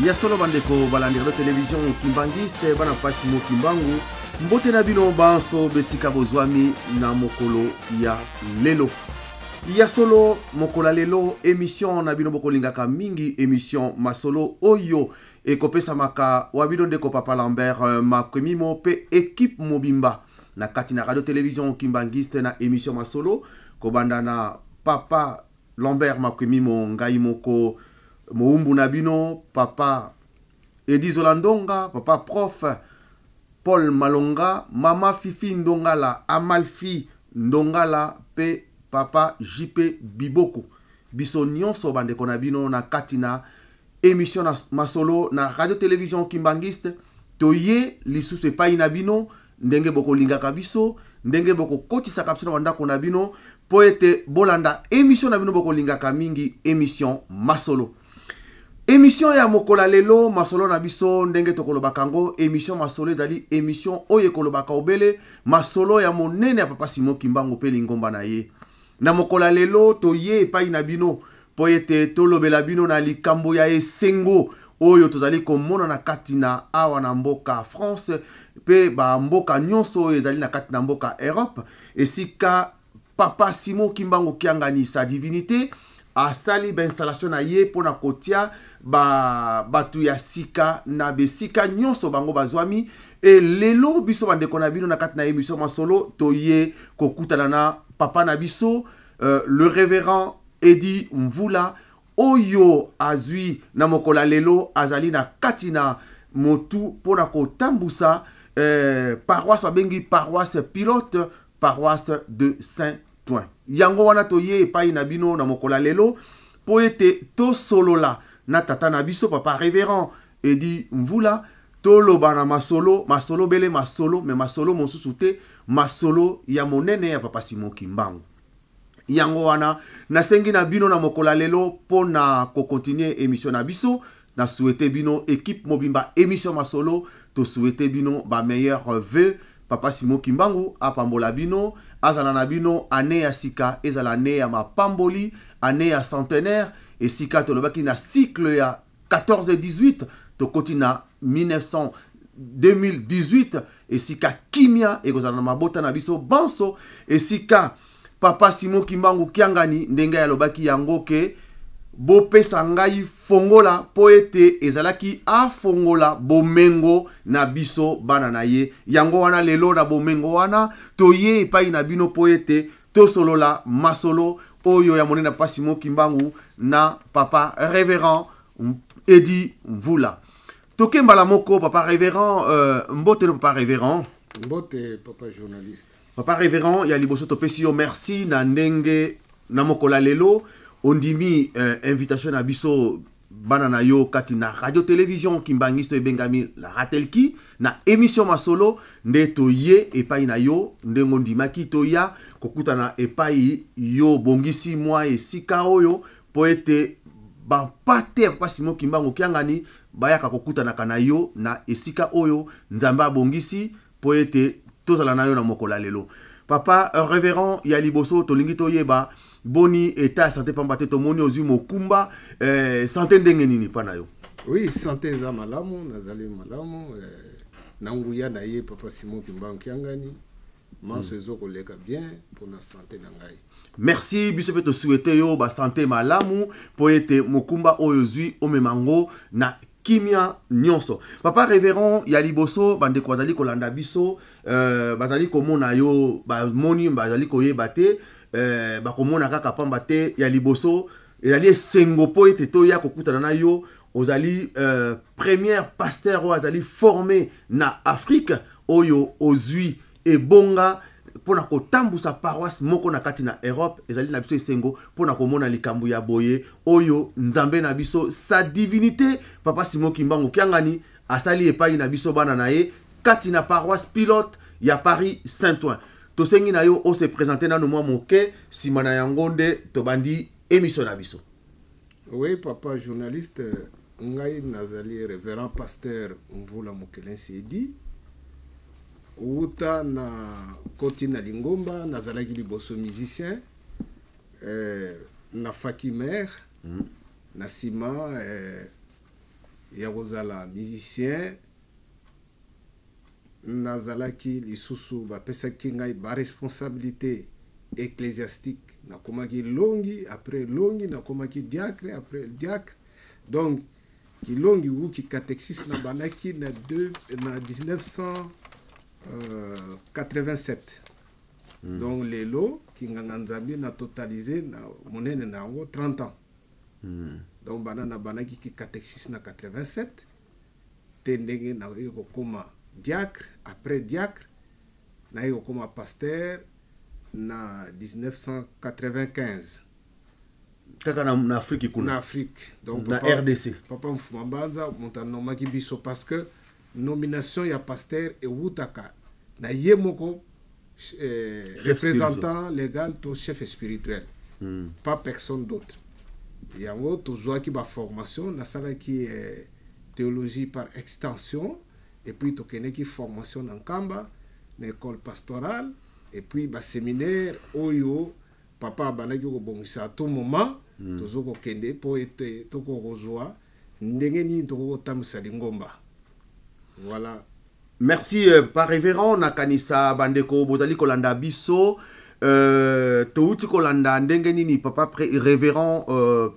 Ya solo, bandeko balandi radio télévision Kimbanguiste, bana pasi mo Kimbangu, mbote na bino banso besika bozwami na mokolo ya lelo. Ya solo, mokolo ya lelo, émission na bino bokolingaka mingi, émission Masolo, oyo ekopesamaka wa bino ndeko papa Lambert Makwemimo mpe équipe mobimba na kati na radio télévision Kimbanguiste na émission Masolo, kobanda na papa Lambert Makwemimo, ngai moko moumbu na bino papa Edi Zola Ndonga, papa prof Paul Malonga, mama Fifi Ndongala, Amalfi Ndongala mpe papa JP Biboko. Biso nyonso bandeko na bino na kati na émission na Masolo na radio télévision Kimbanguiste, toye lisusu epai na bino ndenge bokolingaka biso, ndenge bokokotisaka biso na bandako na bino mpo ete bolanda émission na bino bokolingaka mingi, émission Masolo. Émission ya mokolo ya lelo, masolo na biso, ndenge tokolobaka yango, émission Masolo ezali émission oyo ekolobaka obele masolo ya monene ya papa Simon Kimbangu mpe lingomba na ye. Na mokolo ya lelo, toye epai na bino mpo ete tolobela bino na likambo ya esengo oyo tozali komona na kati na awa na mboka France mpe bamboka nyonso oyo ezali na kati na mboka Europe, esika papa Simon Kimbangu Kiangani, sa divinité, asali bainstallation na ye mpona kotia bato ya sika na besika nyonso bango bazwami. E lelo, biso bandeko na bino na kati na émission Masolo, toye kokutana na papa na biso le révérend Edi Mvula, oyo azwi na mokolo ya lelo azali na kati na motu mpona kotambusa paroisse babengi paroisse pilote, paroisse de Saint-Ouen. Yango wana toye epai na bino na mokolo ya lelo mpo ete tosolola na tata na biso papa révérend Edi Mvula, toloba na masolo, masolo bele masolo, me masolo mosusu te, masolo ya monene ya papa Simon Kimbangu. Yango wana nasengi na bino na mokolo ya lelo mpo na kocontinuer émission na biso, na souhaite bino, équipe mobimba émission Masolo, tosouhaite bino bameilleurs vœux. Papa Simon Kimbangu apambola bino, azala na bino. Année ya sika ezala année ya mapamboli, année ya centenaire, esika tolobaki na cycle ya 14 18, tokoti na 1900 2018, esika kimia ekozala na mabota na biso banso, esika papa Simon Kimbangu Kiangani, ndenge alobaki yango ke bopesa ngai fongola mpo ete ezalaki afongola bomengo na biso bana na ye. Yango wana lelo na bomengo wana toye epai na bino mpo ete tosolola masolo oyo ya monene papa Simon Kimbangu na papa révérend Edi Mvula. Toke mbala moko, papa révérend, mbote no papa révérend. Mbote, papa journaliste. Papa révérend, ya liboso topesi yo merci na ndenge na mokolo ya lelo ondimi invitation na biso bana na yo kati na radio télévision Kimbanguiste ebengami la Ratelki na émission Masolo. Nde toye epai na yo ndenge ondimaki toya kokutana epai yo, obongisi mwa esika oyo mpo ete bampate ya papa Simon Kimbangu Kiangani bayaka kokutanaka na yo na esika oyo Nzambe abongisi mpo ete tozala na yo na mokolo ya lelo. Papa révérend, ya liboso tolingi toyeba boni état ya santé, pamba te tomoni ozwi mokumba. Santé ndenge nini mpa na yo? Oui, santé eza malamu, nazali malamu na nguya na ye papa Simon Kimbangu Kiangani. Manso ezokoleka bien mpona santé na ngai. Merci. Biso mpe tosouhaite yo basanté malamu mpo ete mokumba oyo ozwi omema yango na kimia nyonso. Papa révérend, ya liboso, bandeko bazali kolanda biso, bazali komona yo, bamoni, bazali koyeba te, bakomona kaka pamba te. Ya liboso, ezali esengo mpo ete toya kokutana na yo. Ozali première pasteur oyo azali formé na Afrique, oyo ozwi ebonga mpona kotambusa paroisse moko na kati na Europe. Ezali na biso esengo mpona komona likambo ya boye oyo Nzambe na biso, sa divinité papa Simon Kimbangu Kiangani, asali epai na biso bana na ye kati na paroisse pilote ya Paris Saint-Ouen. Tosengi na yo ose présente nano mwa moke, nsima na yango nde tobandi émission na biso. Oui, papa journaliste, ngai nazali révérend pasteur Mvula Mokelensi Edi. Wuta na koti na lingomba, nazalaki liboso musicien na Fakimer. Na nsima Ya kozala musicien, nazalaki lisusu, bapesaki ngai baresponsabilité ecclésiastique. Nakomaki longi, après longi nakomaki diacre, après diacre. Donc kilongi ou kikatexis nabandaki na 1987. Donc lelo kinganga nzambe na totalisé na monene na yango 30 ans. Donc banda nabandaki kikatexis na 87 te, ndenge nakoki kokóma diacre, après diacre naye kokóma pasteur na 1995. Kaka na Afrique kuna? Na Afrique. Donc na papa, RDC. Papa Mfuma Mbanza moto anomaki biso, parce que nomination ya pasteur ewutaka na ye moko, représentant légal to chef spirituel, pas personne d'autre. Yango tozwaki baformation, nasalaki théologie par extension, et puis tokendeki formation na Nkamba, na école pastorale, et puis baséminaire oyo papa abandaki kobongisa à tout moment. Tozo kokende mpo ete tokokozwa ndenge nini tokoki kotambwisa lingomba. Voilà. Merci, papa révérend. Nakanisa bandeko bozali kolanda biso, touti kolanda ndenge nini papa révérend,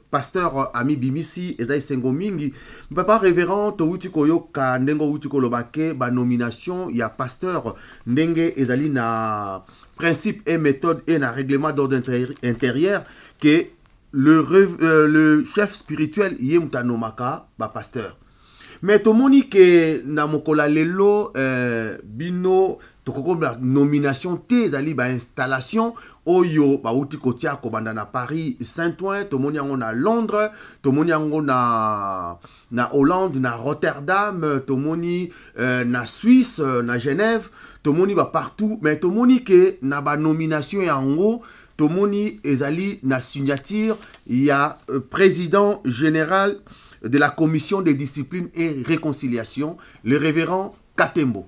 pasteur Ami Bimisi. Eza esengo mingi, papa révérend. Touti koyoka ndenge outi koloba ke banomination ya pasteur, ndenge ezali na principe et méthode et na règlement d'ordre intérieur, ke le chef spirituel ye moto anomaka bapasteur. Mais tomoni ke na mokolo ya lelo, bino tokoki nomination te, ezali bainstallation oyo bauti kotia kobanda na Paris Saint-Ouen, tomoni yango na Londres, tomoni yango na Hollande, na Rotterdam, tomoni na Suisse, na Genève, tomoni bapartout. Mais tomoni ke na banomination yango, tomoni ezali na signature ya président général de la commission des disciplines et réconciliation, le révérend Katembo.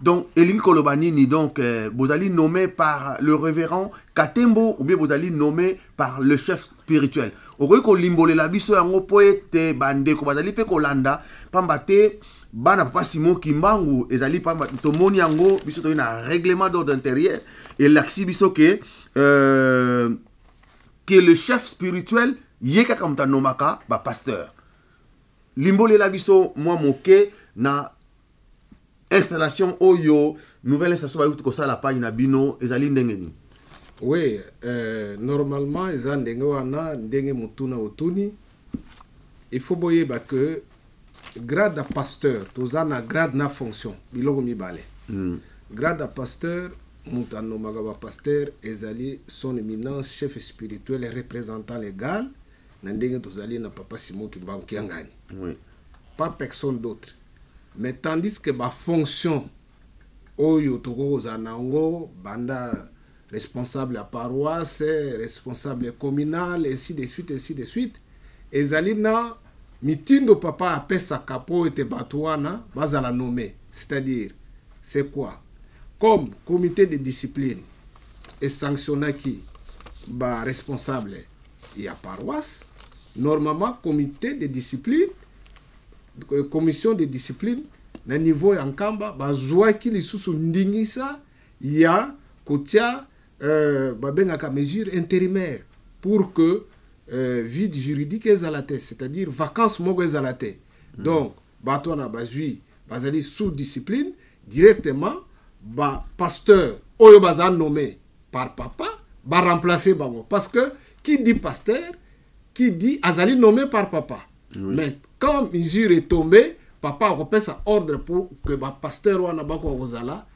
Donc elingi koloba nini? Donc bozali nommé par le révérend Katembo ou bien bozali nommé par le chef spirituel? Okoki kolimbolela biso yango mpo ete bandeko bazali mpe kolanda, pamba te bana papa Simon Kimbangu ezali pamba. Tomoni yango, biso toyi na règlement d'ordre intérieur, elakisi biso ke le chef spirituel ye kaka moto anomaka bapasteur. Limbolela biso mwa moke na installation oyo, nouvelle installation bayuti kosala pai na bino, ezali ndenge nini? Oui, normalement eza ndenge wana, ndenge motuna otuni. Il faut boyeba que grade ya pasteur, toza na grade na fonction, biloko mibale. Grade ya pasteur, moto anomaka bapasteur ezali son éminence chef spirituel et représentant légal, na ndenge tozali na papa Simon Kimbangu Kiangani, pas personne d'autre. Mais tandis que bafonction oyo tokoki kozala na yango, banda responsable ya paroisse, responsable communal, ainsi de suite, ainsi de suite, ezali na mitindo papa apesaka mpo ete bato wana bazala nommé. C'est-à-dire, c'est quoi? Comme comité de discipline esanctionnaki baresponsable ya paroisse, normalement comité de discipline, commission de discipline na niveau ya Nkamba bazwaki lisusu ndingisa ya kotia babengaka mesure intérimaire pour que vide juridique ezala te, c'est-à-dire vacance moko ezala te. Donc bato wana bazwi, bazali sous discipline directement, bapasteur oyo baza nommé par papa baremplacer bango, parce que qui dit pasteur, qui dit azali nommé par papa. Mais quand mesure est tombée, papa akopesa ordre pour que bapasteur wana bakoka kozala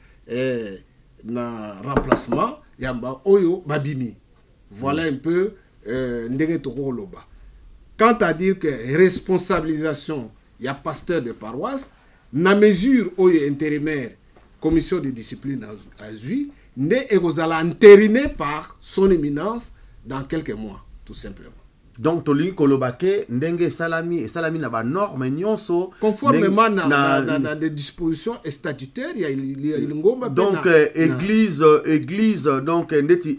na remplacement ya ba oyo babimi. Voilà un peu ndenge tokoloba. Quant à dire que responsabilisation ya pasteur de paroisse, na mesure oyo intérimaire commission de discipline azwi, nde ekozala entériné par son éminence dans quelques mois, tout simplement. Donc tolingi koloba ke ndenge esalami, esalami na banorme nyonso? Conformément na des dispositions statutaires ya lingomba. Donc église, donc ndeti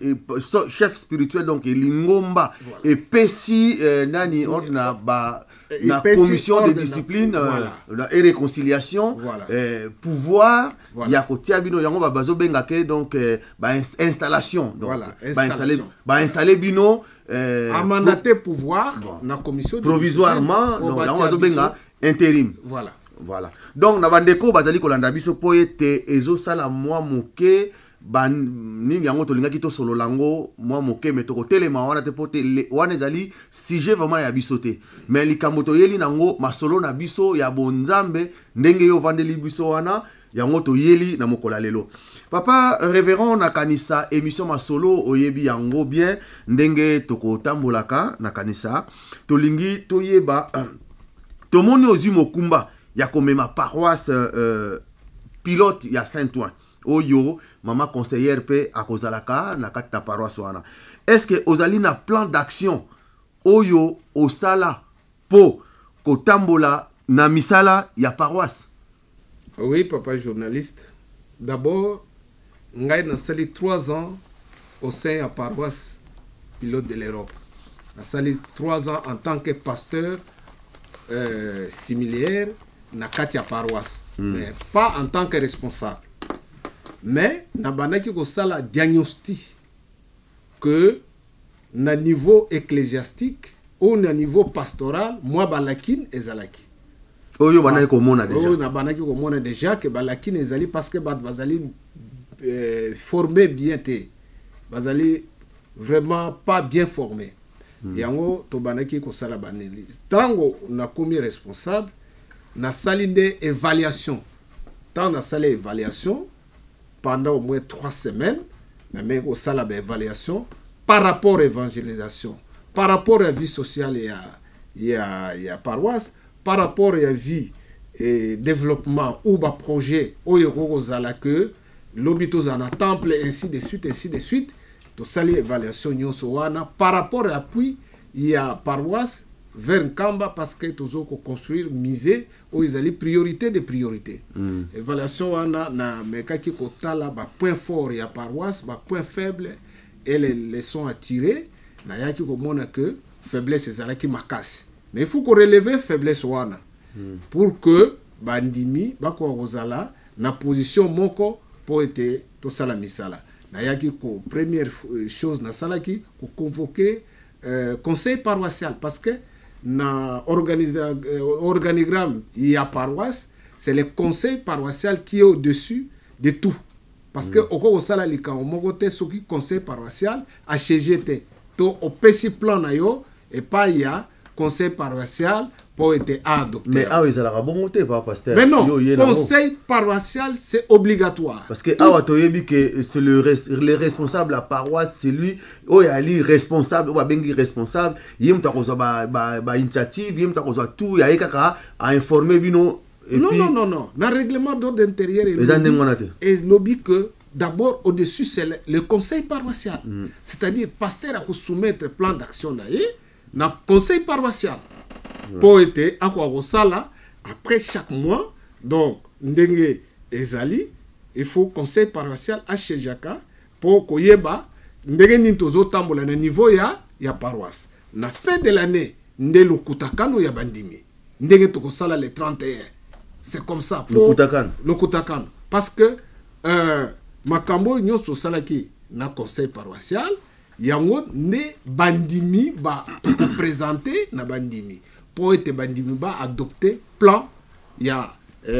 chef spirituel, donc lingomba epesi nani ordre na ba Na commission de discipline, voilà, et réconciliation, voilà. Pouvoir, voilà, ya kotia bino yango bazobenga ke donc ba installation, donc voilà, ba installer bino a mandaté pouvoir, bon, na commission provisoirement, donc yango bazobenga intérim. Voilà. Voilà. Donc na bandeko bazali kolanda biso po ete ezosala mwa moke ba nini yango tolingaki tosolola yango mwa moke, me tokotelema wana te po te wana ezali sujet vraiment ya biso te. Me likambo toyeli nango masolo na biso ya bonzambe ndenge yo ovandeli biso wana yango toyeli na mokolo ya lelo. Papa révérend, nakanisa émission masolo oyebi yango bien ndenge tokotambolaka. Nakanisa tolingi toyeba, tomoni ozwi mokumba ya komema paroisse pilote ya Saint-Ouen oyo mama conseillère mpe akozalaka na kati na paroisse wana. Est ce que ozali na plan d'action oyo osala mpo kotambola na misala ya paroisse? Oui, papa journaliste, d'abord ngai nasali 3 ans au sein ya paroisse pilote de l'Europe. Nasali 3 ans en tant que pasteur similaire na kati ya paroisse, mais pas en tant que responsable. Mais nabandaki kosala diagnostic que na niveau ecclésiastique ou na niveau pastoral mwa balacune ezalaki. Oyo bandaki komona déjà? Oyo nabandaki komona déjà ke balacune ezali parce que bato bazali formé bien te, bazali vraiment pas bien formé. Yango tobandaki kosala baanalyse. Ntango nakomi responsable, nasali nde évaluation. Ntango nasali évaluation pendant au moins 3 semaines, nameki kosala baévaluation par rapport à évangélisation, par rapport à vie sociale ya paroisse, par rapport ya vie et développement ou baprojet oyo ekoki kozala ke lobi tozala na temple, ainsi de suite, ainsi de suite. Tosali évaluation nyonso wana par rapport à appui ya paroisse vers Nkamba, parce que tozo koconstruire musée oyo ezali priorité de priorité. Évaluation wana namekaki kotala bapoint fort ya paroisse, bapoint faible et les leçons à tirer. Nayaki komona que faiblesse ezalaki makasi, mais il faut korelever faiblesse wana pour que bandimi bakoka kozala na position moko mpo ete tosala misala. Nayaki ko première chose nasalaki koconvoquer conseil paroissial, parce que na organigramme ya paroisse, c'est le conseil paroissial qui est au-dessus de tout, parce que okoki kosala likambo moko te soki conseil paroissial asiéger te to opesi plan na yo epai ya conseil paroissial mpo ete aadopte. Mais awa ezalaka bongo te, papa pasteur. Mais non, conseil paroissial, c'est obligatoire. Parce que awa toyebi ke c'est le responsable ya paroisse, c'est lui oyo ali responsable, oyo babengi responsable. Ye moto akozwa bainitiative, ye moto akozwa tout, yaye kaka ainforme bino. Et non, puis, non, non, non. Dans le règlement d'ordre intérieur, eza ndenge wana te. Elobi que d'abord, au-dessus, c'est le conseil paroissial. C'est-à-dire, pasteur a soumettre plan d'action na ye na conseil paroissial mpo ete akoka kosala après chaque mois. Donc ndenge ezali, il faut conseil paroissial asiégeaka mpo koyeba ndenge nini tozotambola na niveau ya paroisse. Na fin de l'année nde lokutakano ya bandimi, ndenge tokosala le 31, c'est comme ça. Lokutakano. Lokutakano, parce que makambo oyo nyonso osalaki na conseil paroissial, yango nde bandimi ba tokoprésente na bandimi mpo ete bandimi baadopte plan ya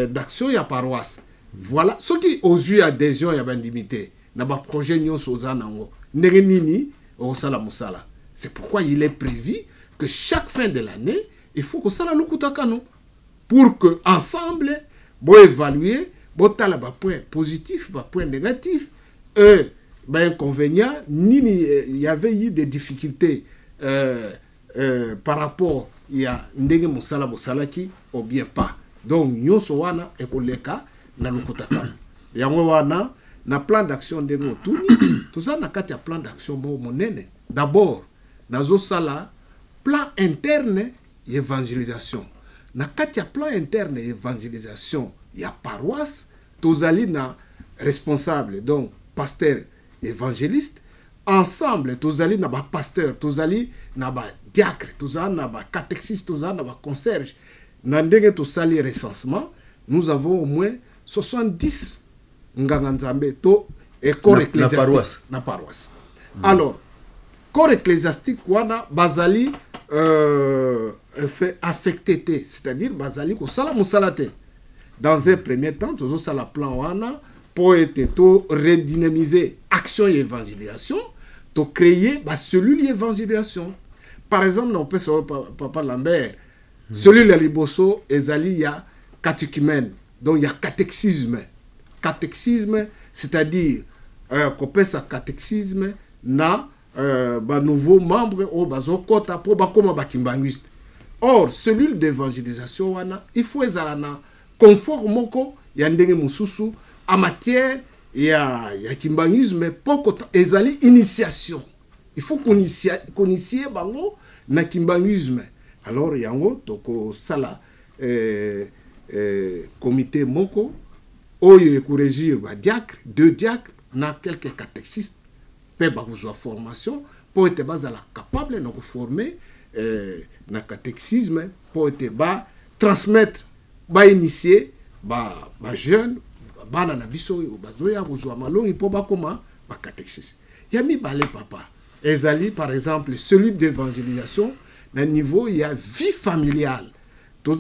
d'action ya paroisse. Voilà. Soki ozwi adhésion ya bandimi te na baprojet nyonso oza nango, ndenge nini okosala mosala? C'est pourquoi il est prévu que chaque fin de l'année, il faut kosala lokutakano pour que ensemble boévaluer, botala bapoint positif, bapoint négatif et bainconvénient nini. Il y avait eu des difficultés par rapport ya ndenge mosala bosalaki ou bien pas. Donc nyonso wana ekoleka na lokutakano. Yango wana na plan d'action, ndenge otuni, toza na kati ya plan d'action moko monene. D'abord nazosala plan interne ya évangélisation. Na kati ya plan interne ya évangélisation ya paroisse, tozali na responsable, donc pasteur évangéliste. Ensemble tozali na bapasteur, tozali na badiacre, tozali na bacatéchiste, tozali na baconcierge. Na ndenge tosali recensement, nous avons au moins 70 nganga nzambe to corps ecclésiastique na paroisse. Alors corps ecclésiastique wana bazali fait affecté te, c'est-à-dire bazali kosala mosala te. Dans un premier temps, tozosala plan wana mpo ete to redynamiser action ya évangélisation, tocréer bacellule ya évangélisation. Par exemple, na opesa oyo, papa Lambert, cellule ya liboso ezali ya catéchumène, donc ya catéchisme. Catéchisme, c'est-à-dire kopesa catéchisme na banouveau membre oyo bazokɔta mpo bakóma bakimbanguiste. Or cellule d'évangélisation wana, il faut ezala na confort moko ya ndenge mosusu en matière ya kimbanguisme, mpo ezali initiation. Il faut koinitier bango na kimbanguisme. Alors yango tokosala comité moko oyo ekorégir badiacre, deux diacres na quelques catéchistes, mpe bakozwa formation mpo ete bazala capable na koformer na catéchisme, mpo ete batransmettre, bainitier bajeune ba bana na biso oyo bazoya kozwa malongi mpo bakóma bacatéchiste. Ya mibale, papa, ezali par exemple celui d'évangélisation na niveau ya vie familiale.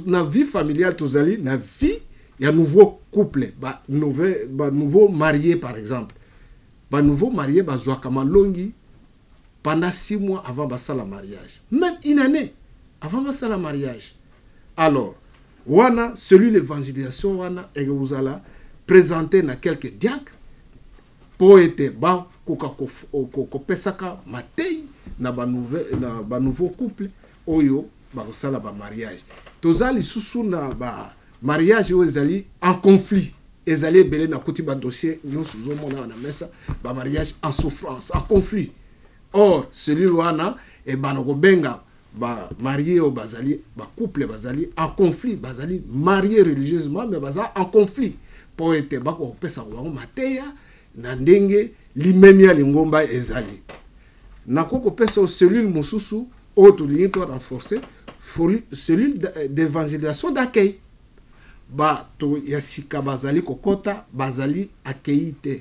Na vie familiale, tozali na vie ya nouveau couple, ba nouveau marié. Par exemple, banouveau marié bazwaka malongi pendant 6 mois avant basala mariage, même une année avant basala mariage. Alors wana celui l'évangélisation wana ekozala présenté na quelques diacres mpo ete bakoka kopesaka matei na banouveau couple oyo bakosala bamariage. Toza lisusu na bamariage oyo ezali en conflit, ezali ebele. Nakuti badossier nyonso ozomona na mesa, bamariage en souffrance, en conflit. Or cellule wana ebanda kobenga bamarié oyo bazali, bacouple bazali en conflit, bazali marié religieusement mais baza en conflit, mpo ete bakopesaka bango mateya na ndenge limemi ya lingomba ezali. Nakoki kopesa cellule mosusu oyo tolingi to renforcer, cellule d'évangélisation d'accueil. Bato ya sika bazali kokɔta, bazali accueilli te,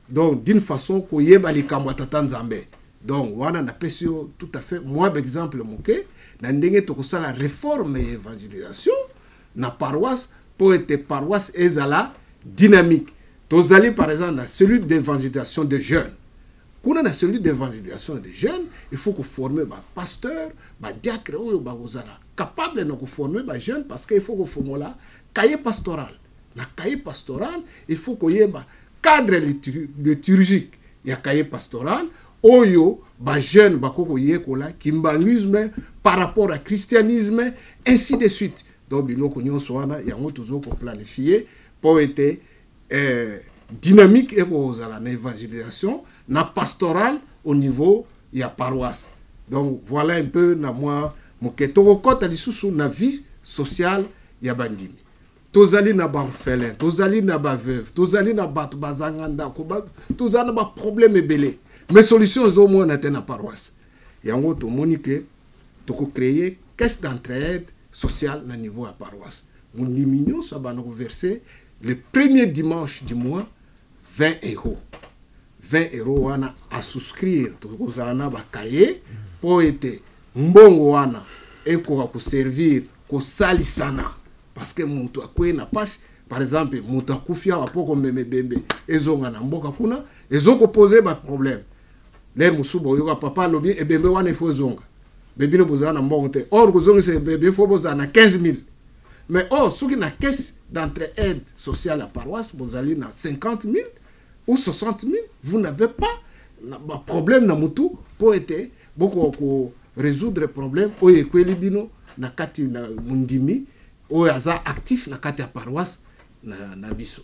donc d'une façon koyeba likambo ya tata Nzambe. Donc wana napesi yo tout à fait mwa baexemple moke na ndenge tokosala réforme ya évangélisation na paroisse mpo ete paroisse ezala dynamique. Tozali par exemple na cellule d'évangélisation de jeunes. Kuna na cellule d'évangélisation de jeunes, il faut koformer bapasteur, badiacre oyo bakozala capable na koformer bajeune, parce que il faut koformola cahier pastoral. Na cahier pastoral, il faut koyeba cadre liturgique ya cahier pastoral oyo bajeune bakoki koyekola kimbanguisme par rapport à christianisme, ainsi de suite. Donc biloko nyonso wana, yango tozo koplanifier mpo ete dynamique ekozala na évangélisation, na pastoral au niveau ya paroisse. Donc voilà un peu na mwa moke. Tokokɔta lisusu na vie sociale ya bandimi. Tozali na baorphelin, tozali na baveuve, tozali na bato bazanga ndako, tozali na baproblème ebele, mais solution ezomona te na paroisse. Yango tomoni ke tokocréer caisse d'entraide sociale na niveau ya paroisse. Mondimi nyonso abanda koverser le premier dimanche du mois 20 euros. 20 euros wana asouscrire, tokozala na bakaye mpo ete mbongo wana ekoka koservir kosalisana, parce que moto akwei na pasi, par exemple moto akufi awa, mpo komema ebembe ezonga na mboka kuna ezokopose baproblème. Lere mosusu boyoka papa alobi ebembe wana ifo ezonga, me bino bozala na mbongo te. Or kozongisa ebembe, ifo bozala na 15 000. Mais or soki na caisse d'entraide sociale ya paroisse bozali na 50 000 ou 60 000, vous n'avez pas baproblème na motu mpo ete bokoka korésoudre problème oyo ekweli bino na kati na mondimi oyo aza actif na kati ya paroisse na biso.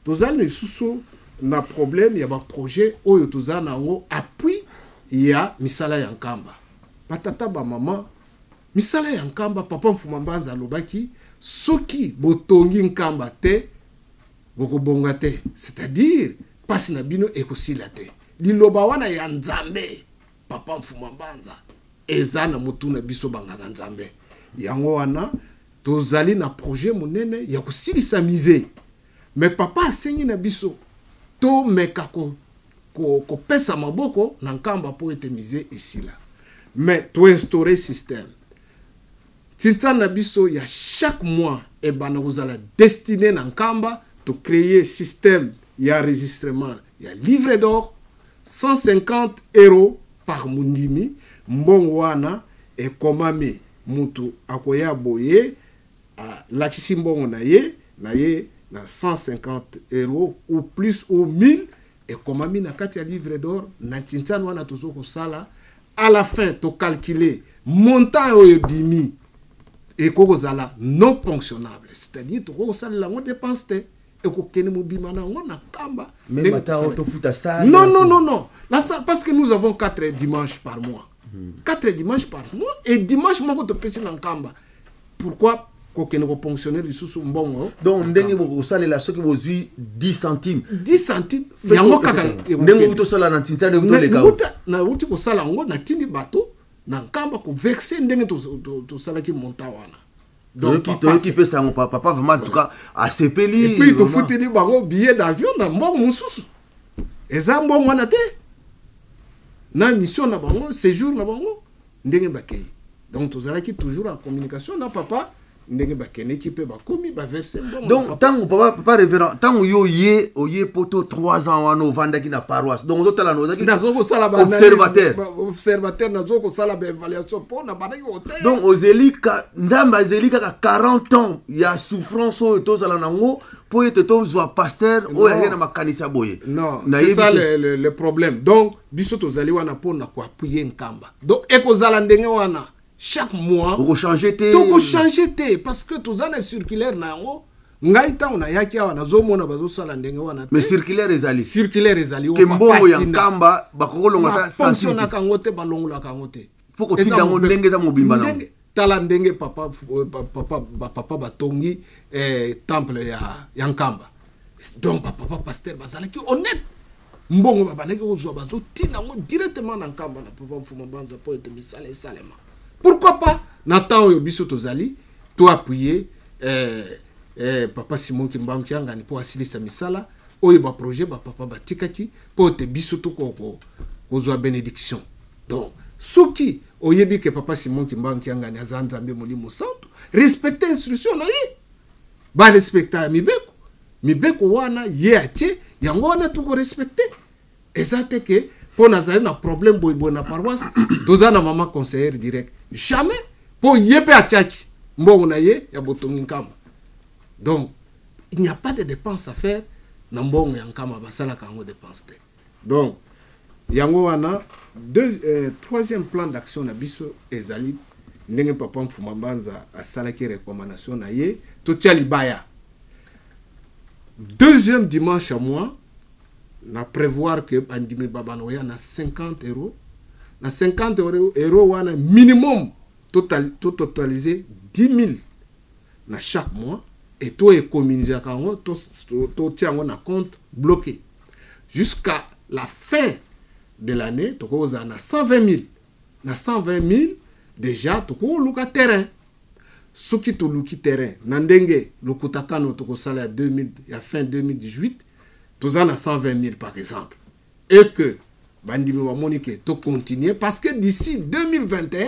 Tozali lisusu na problème ya baprojet oyo toza na yango, appui ya misala ya Nkamba. Batata, bamama, misala ya Nkamba, papa Mfuma Mbanza alobaki soki botongi Nkamba te, bokobonga te, c'est-à-dire mpasi na bino ekosila te. Liloba wana ya Nzambe, Papa Mfuma Mbanza, eza na motu na biso banganga Nzambe. Yango wana tozali na projet monene ya kosilisa musée. Mais papa asengi na biso tomeka kopesa maboko na Nkamba mpo ete musée esila. Mais toinstaure système tintsan na biso ya chaque mois ebanda kozala destiné na Nkamba. Tocréer système ya enregistrement ya livre d'or, 150 € par mundimi. Mbongo wana ekomami, mutu akoya boye, alakisi mbongo na ye na ye na 150 € ou plus ou 1000, ekomami na kati ya livre d'or na tintsan wana. Tozo kosala, à la fin tocalcule montant oyo ebimi, ekoki kozala non ponctionnable, c'est-à-dire tokoki kosalela yango dépense te, ekokende mobima na yango na Nkamba. Même ata tofuta salle? Non, non, non, non, la salle, parce que nous avons quatre dimanches par mois, quatre dimanches par mois, et dimanche moko topesi na Nkamba. Pourquoi kokende koponctionner lisusu mbongo? Donc ndenge bokosalela, soki bozwi 10 centimes, 10 centimes yango kaka. Ndenge outi tosala na ntinta, ndenge toleka. Nauti kosala yango, natindi bato na Nkamba koverser ndenge tosalaki montant wana. Toyoki pesa yango, papa, vraiment, en tout cas asepeli. Et puis tofuteli bango billet d'avion na mbongo mosusu, eza mbongo wana te, na mission na bango, séjour na bango, ndenge bakei. Donc tozalaki toujours en communication na papa, ndenge bakendeki mpe bakomi, baverse mbongo. Donc ntango papa révérend, ntango yo ye oye Poto, 3 ans wana ovandaki na paroisse, donc ozotala, ozalaki kosala observateur? Observateur, nazo kosala baévaluation mpo na bandaki koteya. Donc ozeli, Nzambe azeli kaka 40 ans ya souffrance oyo tozala nango mpo ete tozwa pasteur oyo aye na makanisi ya boye. Non, c'est ça le problème. Donc biso tozali wana mpona koappuyer Nkamba. Donc ekozala ndenge wana chaque mois. Okochange te? Tokochange te, parce que toza na circulaire na yango. Ngai ntango nayaki awa, nazomona bazosala ndenge wana. Mais circulaire ezali? Circulaire ezali. Ke mbongo ya Nkamba bakokolonga. Bafonctionnaka yango te, balongolaka yango te. Faut kotinda yango ndenge eza mobimba na. Tala ndenge papa batongi temple ya Nkamba. Donc bapapa pasteur bazalaki honnête, mbongo babandaki kozwa, bazotinda yango directement na Nkamba na papa Mfuma Banza mpo ete misala esalema. Pourquoi pas na temps oyo biso tozali toappuyer papa Simon Kimbangu Kiangani mpo asilisa misala oyo, baprojet bapapa batikaki, mpo ete biso tokoka kozwa bénédiction? Donc soki oyebi ke papa Simon Kimbangu Kiangani aza Nzambe Molimo Santo, respecte instruction na ye, barespecta ya mibeko. Mibeko wana ye atie yango wana, tokorespecte. Eza te ke mpo nazali na problème boyeboye na paroisse, toza na mama conseillère direct, jamais, mpo ye mpe atiaki mbongo na ye ya botongi Nkamba. Donc il n'y a pas de dépense à faire na mbongo ya Nkamba, basalaka yango dépense te. Donc yango wana troisième plan d'action na biso ezali ndenge papa Mfuma Mbanza asalaki recommandation na ye, totia libaya deuxième dimanche à mois, na prévoir que bandimi babana oya na 50 €. Na 50 € wana, minimum tototaliser 10 000 na chaque mois, et to économisaka yango, totia yango na compte bloqué jusqu'à la fin de l'année. Tokozala na 120 000. Na 120 000 déjà tokoluka terrain. Soki toluki terrain na ndenge lokuta kano tokosala ya 2000, ya fin 2018, toza na 120 000 par exemple, et que bandimi bamoni ke tocontinue, parce que d'ici 2021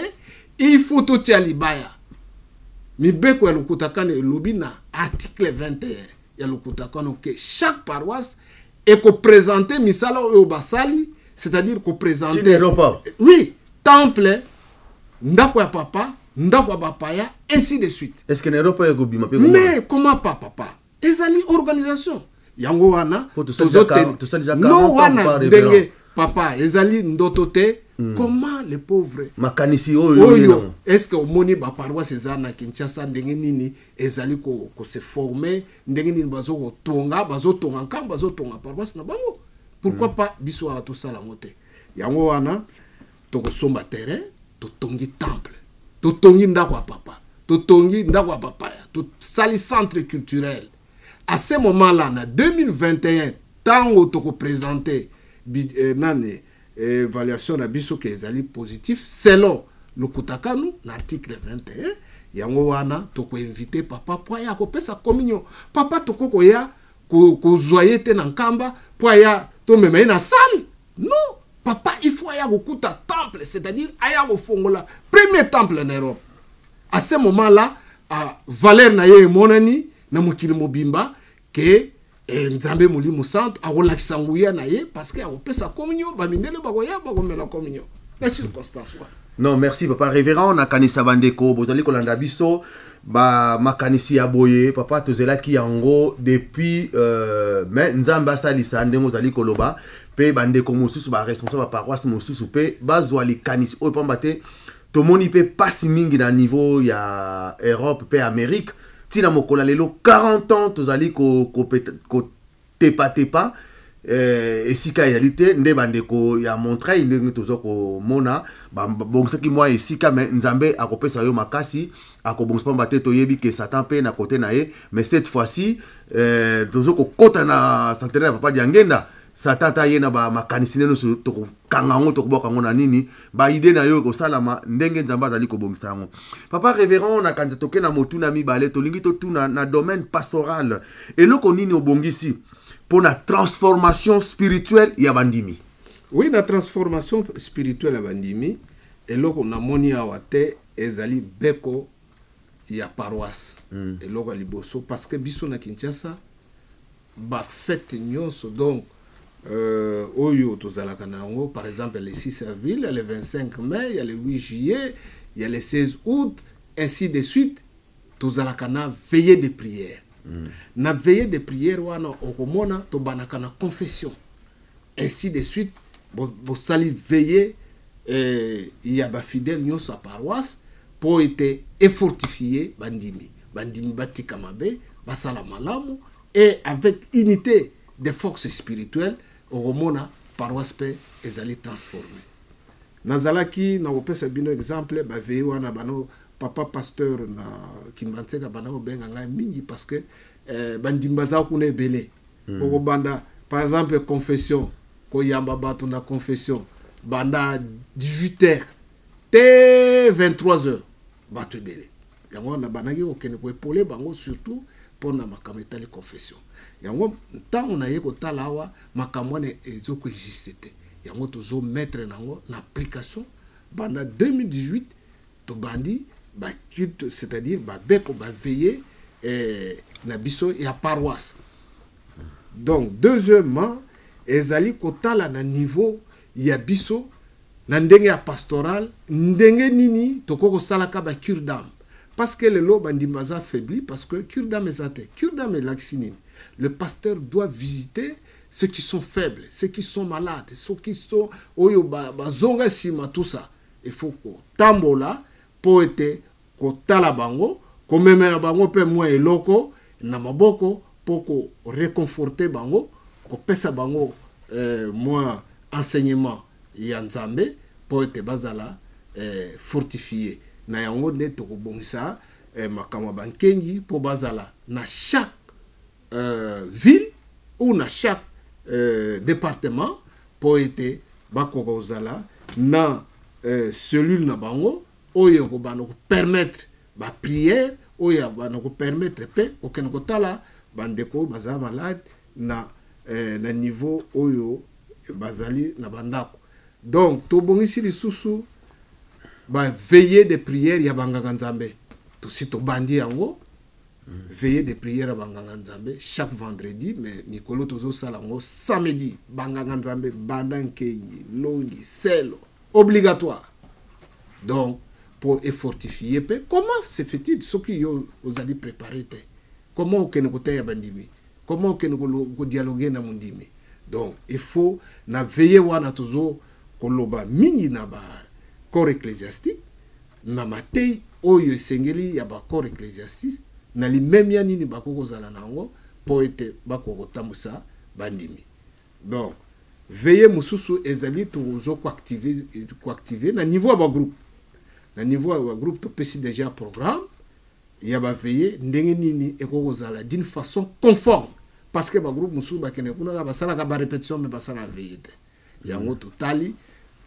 il faut totia libaya. Mibeko ya lokuta kano elobi na article 21 ya lokuta kano ke chaque paroisse ekoprésente misala oyo basali, c'est-à-dire koprésente, oui, temple, ndako ya papa, ndako ya bapaya, ainsi de suite. Est ce que na Europe ekobima mpe? Mais comment pas, papa? Ezali organisation yango wana. Non, wana ndenge papa ezali ndoto te. Comment les pauvres Makanisi oyo. Oyo, est ce que omoni baparoisse eza na Kinshasa ndenge nini ezali kose former, ndenge nini bazokotonga, bazotonga Nkamba, bazotonga paroisse na bango? Pourquoi pas biso awa tosala yango te? Yango wana tokosomba terrain, totongi temple, totongi ndako ya papa, totongi ndako ya bapaya, tosali centre culturel. À ce moment là, na 2021, ntango tokoprésente Nani, évaluation na biso ke ezali positif selon lokutakanu na article 21. Yango wana tokoinvite papa po aya kopesa communion. Papa tokoki koya kozwa ye te na Nkamba po aya tomema ye na salle. Non, papa il faut aya kokuta temple, c'est-à-dire aya kofongola premier temple na Europe. À ce moment là, valeur na ye emonani na mokili mobimba ke Nzambe Molimo Santo akolakisa nguya na ye, parce que akopesa communion, bamindele bakoya, bakomela communion na circonstance wana. Non, merci papa révérend. Nakanisa bandeko bozali kolanda biso, bamakanisi ya boye papa tozelaki yango depuis, mais Nzambe asalisa ndenge ozali koloba mpe bandeko mosusu, baresponsable ya paroisse mosusu mpe bazwa likanisi oyo, pamba te tomoni mpe pasi mingi na niveau ya Europe mpe Amérique. Ntina mokolo ya lelo, 40 ans tozali kotepatepa, esika ezali te. Nde bandeko ya Montreuil, ndenge toza komona, babongisaki mwa esika, mais Nzambe akopesa yo makasi, akobongisa, pamba te toyebi ke Satan mpe na kote na ye. Mais cette fois-ci, tozo kokɔta na centenaire ya papa Diangenda. Satan ata ye na bamakanisi nde nyonso, tokokanga yango, tokobwaka yango na nini, baidées na yo ekosalama ndenge Nzambe azali kobongisa yango. Papa révérend, nakanisa toke na motuna mibale. Tolingi totuna na domaine pastoral, eloko nini obongisi mpo na transformation spirituelle ya bandimi? Oui, na transformation spirituelle ya bandimi, eloko namoni awa te ezali beko ya paroisse. Eloko ya liboso, parce que biso na Kinshasa, bafête nyonso, donc oyo tozalaka na yango, par exemple le 6 avril, le 25 mai, ya le 8 juillet, ya le 16 août, ainsi de suite, tozalaka na veillée de prière. Na veillée de prière wana, okomona tobandaka na confession, ainsi de suite. Bosali veillée ya bafidèle nyonso ya paroisse mpo ete efortifie bandimi, bandimi batika mabe, basala malamu, et avec unité de force spirituelle, okomona paroisse mpe ezali transformé. Nazalaki na kopesa bino exemple, baveillée wana, bano papa pasteur na Kimbanseke banda kobenga ngai mingi, parce que bandimi baza kuna ebele. Okobanda par exemple confession, koyamba bato na confession banda 18 heures te 23 heures, bato ebele. Yango wana bandaki kokende koépauler bango, surtout mpona makambo etali confession. Yango ntango naye kotala awa, makambo wana ezokoexiste te. Yango tozomettre nango na application banda 2018. Tobandi baculte, c'est-à-dire babeko, baveillée na biso ya paroisse. Donc deuxièmement, ezali kotala na niveau ya biso na ndenge ya pastoral, ndenge nini tokoki kosalaka bacure d'âme, parce que lelo bandimi baza affaibli parce que cure d'âme eza te. Cure d'âme elakisi nini? Le pasteur doit visiter ceux qui sont faibles, ceux qui sont malades, ceux qui sont oyo bazonga nsima, tout ça. Il faut kotambola mpo ete kotala bango, komemela bango mpe mwa eloko na maboko mpo koreconforte bango, kopesa bango mwa enseignement ya Nzambe mpo ete bazala fortifie. Na yango nde tokobongisa makambo ya bankengi mpo bazala na chaque ville ou na chaque département, mpo ete bakoka kozala na cellule na bango oyo ekobanda kopermettre baprière, oyo banda kopermettre mpe kokende kotala bandeko baza malade na niveau oyo bazali na bandako. Donc tobongisi lisusu baveillée de prière ya banganga Nzambe. Tosi tobandi yango, veillée de prière ya banganga Nzambe chaque vendredi, mais mikolo tozosala yango samedi. Banganga Nzambe banda Nkengi, Longi, Selo, obligatoire. Donc pour efortifie mpe, comment se fait-il soki yo ozali préparé te, comment okende koteya bandimi, comment okende kodialogue na mondimi? Donc il faut na veillée wana tozo koloba mingi na bacorps ecclésiastique, na matei oyo esengeli ya bacorps ecclésiastique, na limemia nini bakoki kozala na yango mpo ete bakoka kotambwisa bandimi. Donc veillée mosusu ezali tozo koactive na niveau ya bagroupe. Na niveau ya bagroupe, topesi déjà programme ya baveillée ndenge nini ekoki kozala d'une façon conforme, parce que bagroupe mosusu bakende kuna kaka basalaka barépétition, mais basalaka veillée te. Yango totali,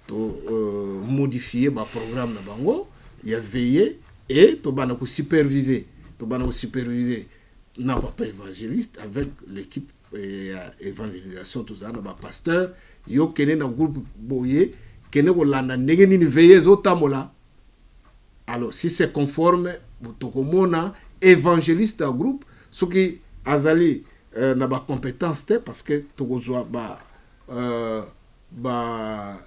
to modifier ba programme na bango ya veillée et tobanda kosuperviser, tobanda kosuperviser na papa évangéliste avec l'équipe ya évangélisation. Tozala na bapasteur. Yo kende na groupe boye, kende kolanda ndenge nini veillée ezotambola. Alors si c'est conforme, tokomona évangéliste ya groupe soki azali na bacompétence te, parce que tokozwa ba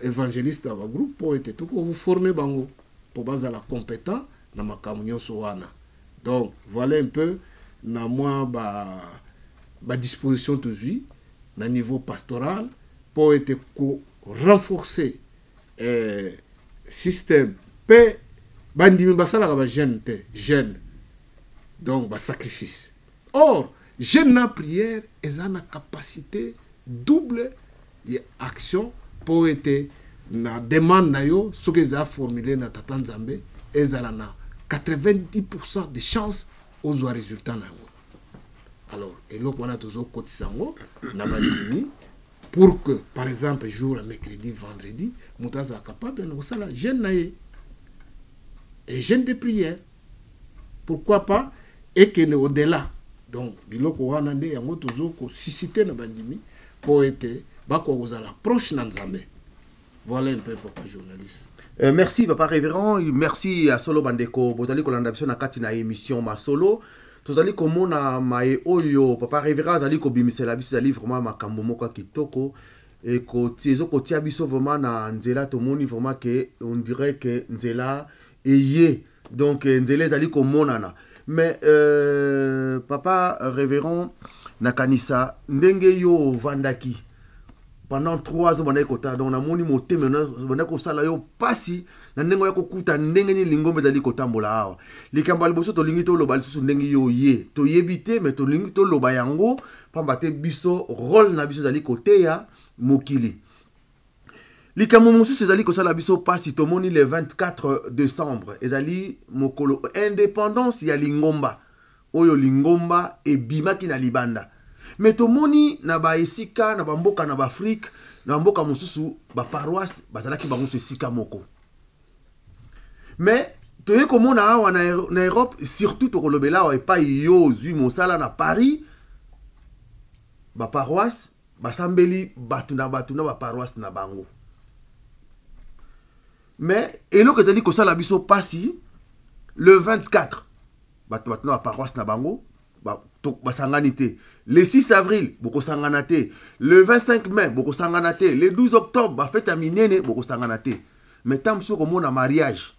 évangéliste ya bagroupe mpo ete tokoforme bango mpo bazala compétent na makambo nyonso wana. Donc voilà un peu na mwa badisposition tozwi na niveau pastoral mpo ete ko renforcer système. Mpe bandimi basalaka bajeûne te, jeûne donc basacrifice. Or jeûne na prière eza na capacité double ya action mpo ete na demande na yo, soki eza formulé na Tata Nzambe, ezala na 90 % de chance ozwa résultat na yango. Alors eloko wana tozokotisa yango na bandimi pour que, par exemple, jour ya mercredi, vendredi, moto azala capable na kosala jeûne na ye et jeûne de prière, pourquoi pas ekende au-delà. Donc biloko wana nde yango tozokosuscite na bandimi mpo ete bakoka kozala proche na Nzambe. Voilà un peu, papa journaliste. Merci papa révérend, merci à solo. Bandeko bozali kolanda biso na kati na émission Masolo, tozali komona maye oyo papa révérend azali kobimisela biso. Ezali vraiment makambo moko ya kitoko, ezokotia biso vraiment na nzela. Tomoni vraiment ke on dirait ke nzela eye, donc nzela ezali komonana. Mais papa révérend, nakanisa ndenge yo ovandaki pendant 3 ans, bandaki kotala, donc namoni motema bandaki kosala yo mpasi na ndenge oya kokuta ndenge nini lingomba ezali kotambola awa. Likambo ya liboso tolingi toloba lisusu, ndenge yo ye toyebi te, me tolingi toloba yango pamba te biso rôle na biso ezali koteya mokili. Likambo mosusu ezali kosala biso mpasi, tomoni le 24 décembre ezali mokolo indépendance ya lingomba oyo lingomba ebimaki na libanda. Me tomoni na baesika na bamboka na baAfrike, na bamboka mosusu, baparoisse bazalaki bango nyonso esika moko. Me toye komona awa na Europe, surtout tokolobela awa epai yo ozwi mosala na Paris, baparoisse basambeli bato na bato na baparoisse na bango. Mais eloko ezali kosala biso mpasi, le 24 bato na baparoisse na bango basangani te, le 6 avril bokosangana te, le 25 mai bokosangana te, le 12 octobre, bafete ya minene, bokosangana te. Mais ntango mosusu komona mariage,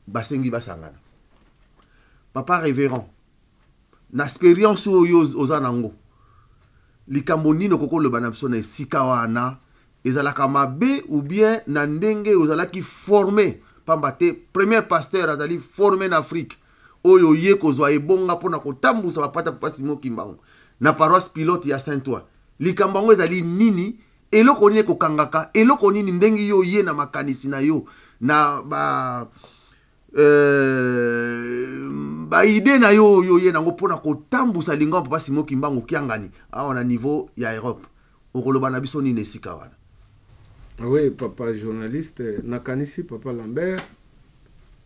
basengi basangana. Papa révérend, na expérience oyo oza nango, likambo nini okoki koloba na biso na esika wana? Ezalaka mabe ou bien na ndenge ozalaki formé? Pamba te premier pasteur azali formé na Afrique oyo ye kozwa ebonga mpona kotambusa bapata papa Simon Kimbangu na paroisse pilote ya Saint-Ouen, likambo yango ezali nini? Eloko nini ekokangaka? Eloko nini ndenge yo ye na makanisi na yo, na ba baidées na yo oyo ye nango mpona kotambusa lingomba papa Simon Kimbangu Kiangani awa na niveau ya Europe, okoloba na biso nini esika wana? Oui, papa journaliste, nakanisi papa Lambert,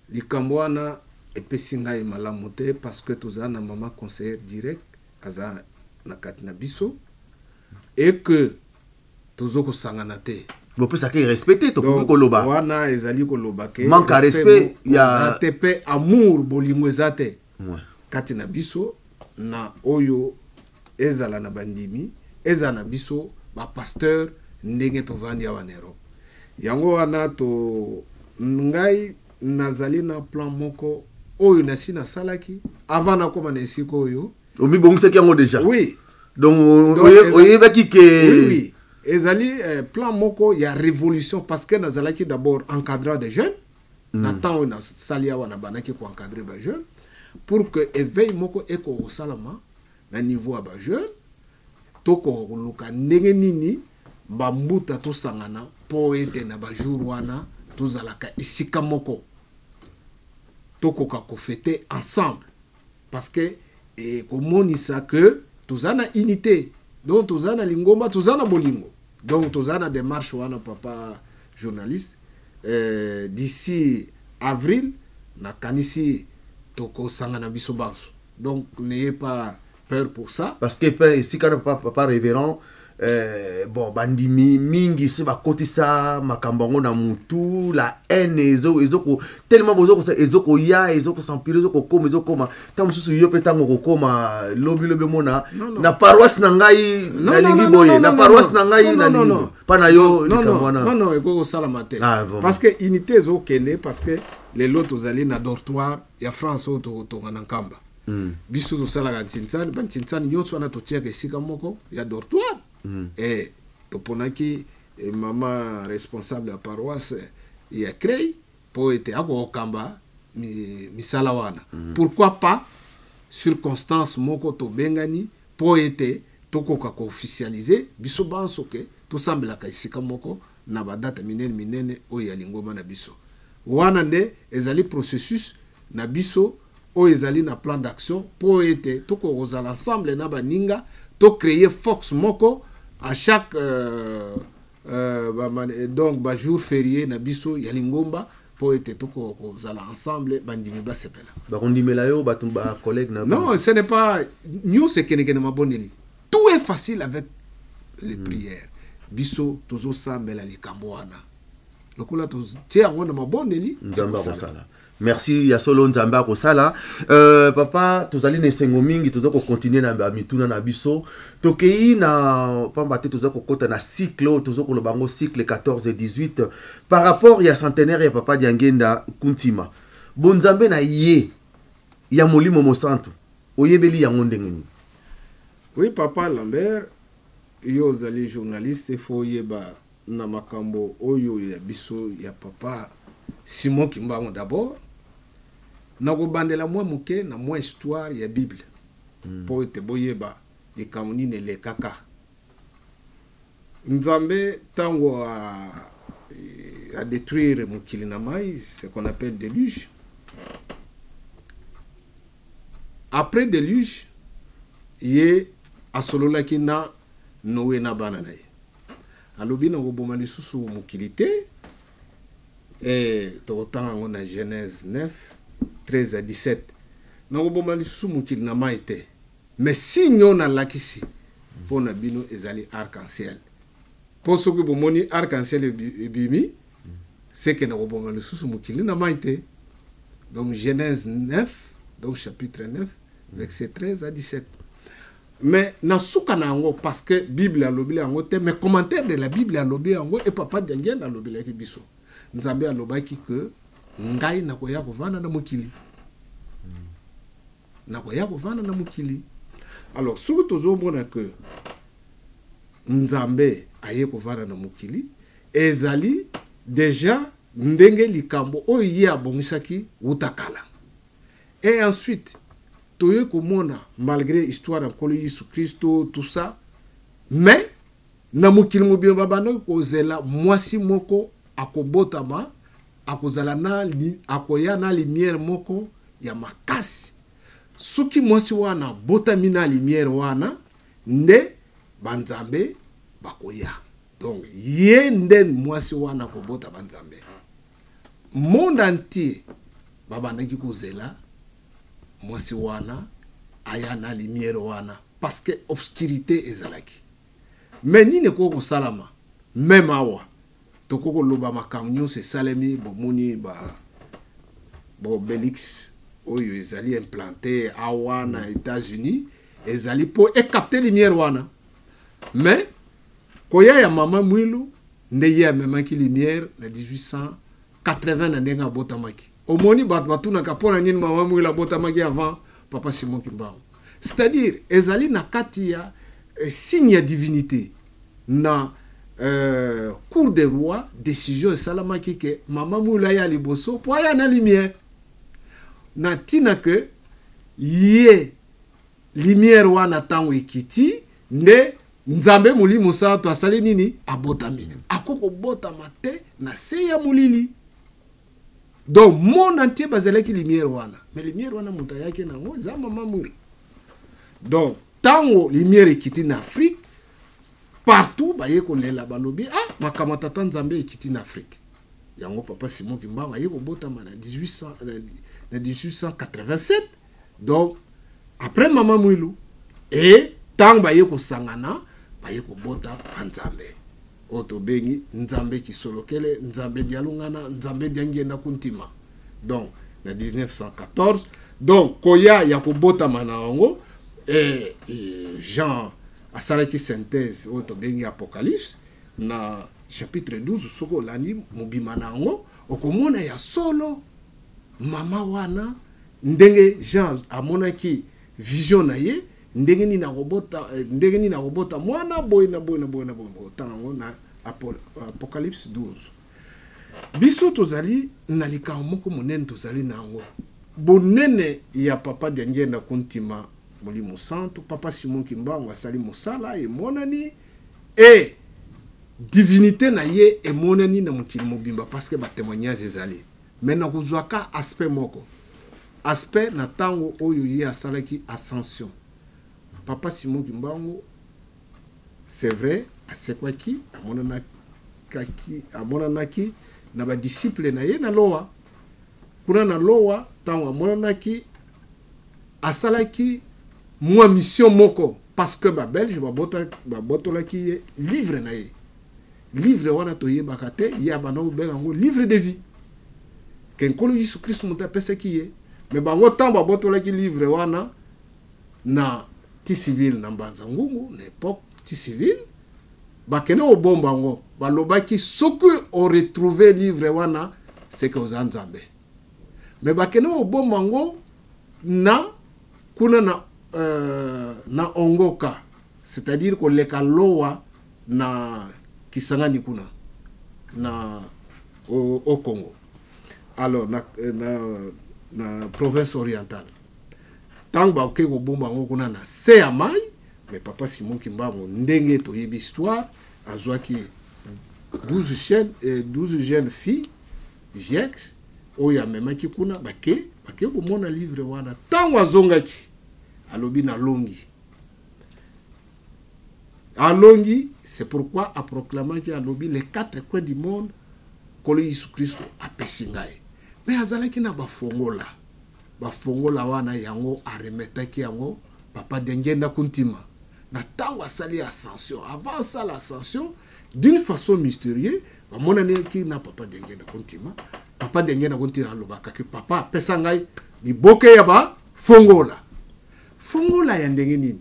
likambo wana epesi ngai malamu te, parce que toza na mama conseillère direct aza na kati na biso et que tozo kosangana te. Bopesaka respect te, tokoki koloba. Wana ezali koloba ke manque ya respect ya te mpe amour, bolingo eza te kati na biso na oyo ezala na bandimi, ezala na biso bapasteur ndenge tovandi awa na Europe. Yango wana to ngai nazali na plan moko oyo nasi nasalaki avant nakóma na esika oyo. Omibongisaki yango déjà? Oui. Donc oyebaki ke Oui. Ezali plan moko ya révolution, parce que nazalaki d'abord encadrant de jeunes na temps oyo nasali awa. Nabandaki koencadre bajeune pour que éveil moko ekoka kosalama na niveau ya bajeune, tokoka koluka ndenge nini bambuta tosangana mpo ete na bajour wana tozalaka esika moko, tokoka kofêter ensemble, parce que ekomonisa que toza na unité, donc toza na lingomba, toza na bolingo. Donc toza na démarche wana, papa journaliste. D'ici avril, nakanisi tokosangana biso banso. Donc n'ayez pas peur pour ça. Parce que pe esika na papa, papa révérend, bon, bandimi mingi se bakotisa makambo yango na mutu, la haine ezoko tellement ezokoya, ezokos'empirer, ezokokoma, ezokoma. Ntango mosusu yo mpe ntango okokoma lobi lobi omona na paroisse na ngai nalingi boye, na paroisse na ngai nalingi mpa na yo likambo wana. Non, ekoki kosalama te. Ah, vraiment. Parce que unité ezokende, parce que lelo tozali na dortoir ya France oyo tokotonga na Nkamba. Biso tosalaka Ntintsani, bantintsani nyonso wana totiaka esika moko ya dortoir. E toponaki mama responsable ya paroisse ya Crei mpo ete akokokamba misala wana. Pourquoi pas circonstance moko tobengani mpo ete tokoka koofficialiser biso banso ke tosambelaka esika moko na badate minene minene oyo ya lingomba na biso wana. Nde ezali processus na biso oyo ezali na plan d'action mpo ete tokoka kozala ensemble na baninga, tocréer force moko à chaque donc bajour férié na biso ya lingomba mpo ete tokoka kozala ensemble, bandimi basepela. Bakondimela yo bato, bacollègue na? Non, ce n'est pas nyonso ekendekende mabondeli. Tout est facile avec les prières. Biso tozosambela likambo wana, lokola totie yango na mabondeli. Nzambe ekosala. Akosala. Merci. Ya solo, Nzambe akosala. Papa, tozali na esengo mingi. Toza kocontinuer na bamituna na biso. Tokei na pamba te, toza kokɔta na cycle oyo toza koloba yango cycle 14 et 18 par rapport ya centenaire ya papa Diangenda Kuntima. Bonzambe na ye ya Molimo Mosantu, oyebeli yango ndenge nini? Oui, papa Lambert, yo ozali journaliste, faut oyeba na makambo oyo ya biso ya papa Simon Kimbangu. D'abord nakobandela mwa moke na mwa histoire ya Bible mpo ete boyeba likambo nini elekaka. Nzambe ntango adétruire mokili na mai, ce qu'on appelle déluge, après déluge, ye asololaki na Noe na bana na ye, alobi na koboma lisusu mokili te. Tokotanga yango na Genèse 9, 13 à 17. Nakoboma lisusu mokili na mai te, mais signe oyo nalakisi mpo na bino ezali arc-en-ciel, mpo soki bomoni arc-en-ciel ebimi, seke nakoboma lisusu mokili na mai te. Donc Genèse 9, donc chapitre 9, verset 13 à 17. Mais na suka na yango, parce que Bible alobeli yango te, mais commentaire de la Bible alobi yango e papa Diangienda alobelaki biso, Nzambe alobaki ke ngai nakoya kovanda na mokili, nakoya kovanda na mokili. Alors soki tozomona ke Nzambe aye kovanda na mokili, ezali déjà ndenge likambo oyo ye abongisaki wuta kala. Et ensuite toye komona, malgré histoire ya Nkolo Yesu Kristo, tout ça, mais na mokili mobimba babandaki kozela mwasi moko akobotama, akozala na akoya na lumière moko ya makasi. Soki mwasi wana abotami na lumière wana, nde banzambe bakoya. Donc ye nde mwasi wana akobota banzambe. Monde entier babandaki kozela mwasi wana aya na lumière wana, parce que obscurité ezalaki. Mais nini ekoki kosalama? Même awa tokoki koloba makambo nyonso esalemi. Bomoni ba baobélix oyo ezali implanté awa na États-Unis, ezali mpo ecapter lumière wana. Mais koya ya mama Mwilu nde ye amemaki lumière na 1880 na ndenge abotamaki. Omoni, bato batunaka mpo na nini mama Mwilu abotamaki avant papa Simon Kimbangu. C'est-à-dire ezali na kati ya signe ya divinité. Na cour des rois, décision esalamaki ke mama Mwilu aya liboso mpo aya na lumière, na ntina ke ye lumière wana ntango ekiti nde Nzambe Molimo Santo asali nini? Abotami. Akoki kobotama te na se ya molili. Donc monde entier bazalaki lumière wana, mais lumière wana moto ayaki nango eza mama Mwilu. Donc ntango lumière ekiti na Afrique, Partout baye kolela, balobi: "Ah, makambo ya tata Nzambe ekiti na Afrique." Yango papa Simon Kimbangu aye kobotama na 1800, na 1887, donc après mama Mwilu. E ntango baye kosangana, baye kobota banzambe oyo tobengi Nzambe Kisolokele, Nzambe Dialungana, Nzambe Diangienda Kuntima, donc na 1914. Donc koya ya kobotama na yango, Jean asalaki synthèse oyo tobengi Apocalypse na chapitre 12. Soki olandi mobima na yango, okomona ya solo mama wana, ndenge Jean amonaki vision na ye, ndenge nini akobota, ndenge nini akobota mwana boye na boye na boye na boye. Otanga yango na Apocalypse 12. Biso tozali na likambo moko monene, tozali na yango bonene ya papa Diangienda Kuntima, Molimo Santo. Papa Simon Kimbangu asali mosala emonani, e divinité na ye emonani na mokili mobimba, parce que batémoignage ezali. Mais na kozwaka aspect moko, aspect na ntango oyo ye asalaki ascension, papa Simon Kimbangu, c'est vrai, asekwaki, amonanaki na badisciple na ye na Lowa. Kuna na Lowa, ntango amonanaki, asalaki mwa mission moko, parce que Babelge babotolaki ye livre na ye. Livre wana toyebaka te, ye abanda kobenga yango livre de vie, ke Nkolo Yesu Kristu moto apesaki ye. Me bango, ntango babotolaki livre wana na ti civile na Mbanza Ngungu, na époque ti civile, bakende kobomba yango. Balobaki soki oretrouve livre wana, seke oza Nzambe. Me bakende kobomba yango na kuna na Ongoka, c'est-à-dire koleka Lowa na Kisangani kuna na au Congo, alors na province orientale. Ntango bakoki kobomba yango kuna na se ya mai, mais papa Simon Kimbangu, ndenge toyebi histoire, azwaki 12 jeunes filles vierges oyo amemaki kuna. Bake komona livre wana. Ntango azongaki, alobi: "Nalongi, alongi." C'est pourquoi aproclamaki, alobi: "Les quatre coins du monde, Nkolo Yesu Kristo apesi ngai." Me azalaki na bafongola. Bafongola wana, yango aremetaki yango papa Diangienda Kuntima na ntango asali ascension. Avant asala ascension, d'une façon mystérieuse, bamonanaki na papa Diangienda Kuntima. Papa Diangienda Kuntima alobaka ke papa apesa ngai liboke ya bafongola. Fongola ya ndenge nini?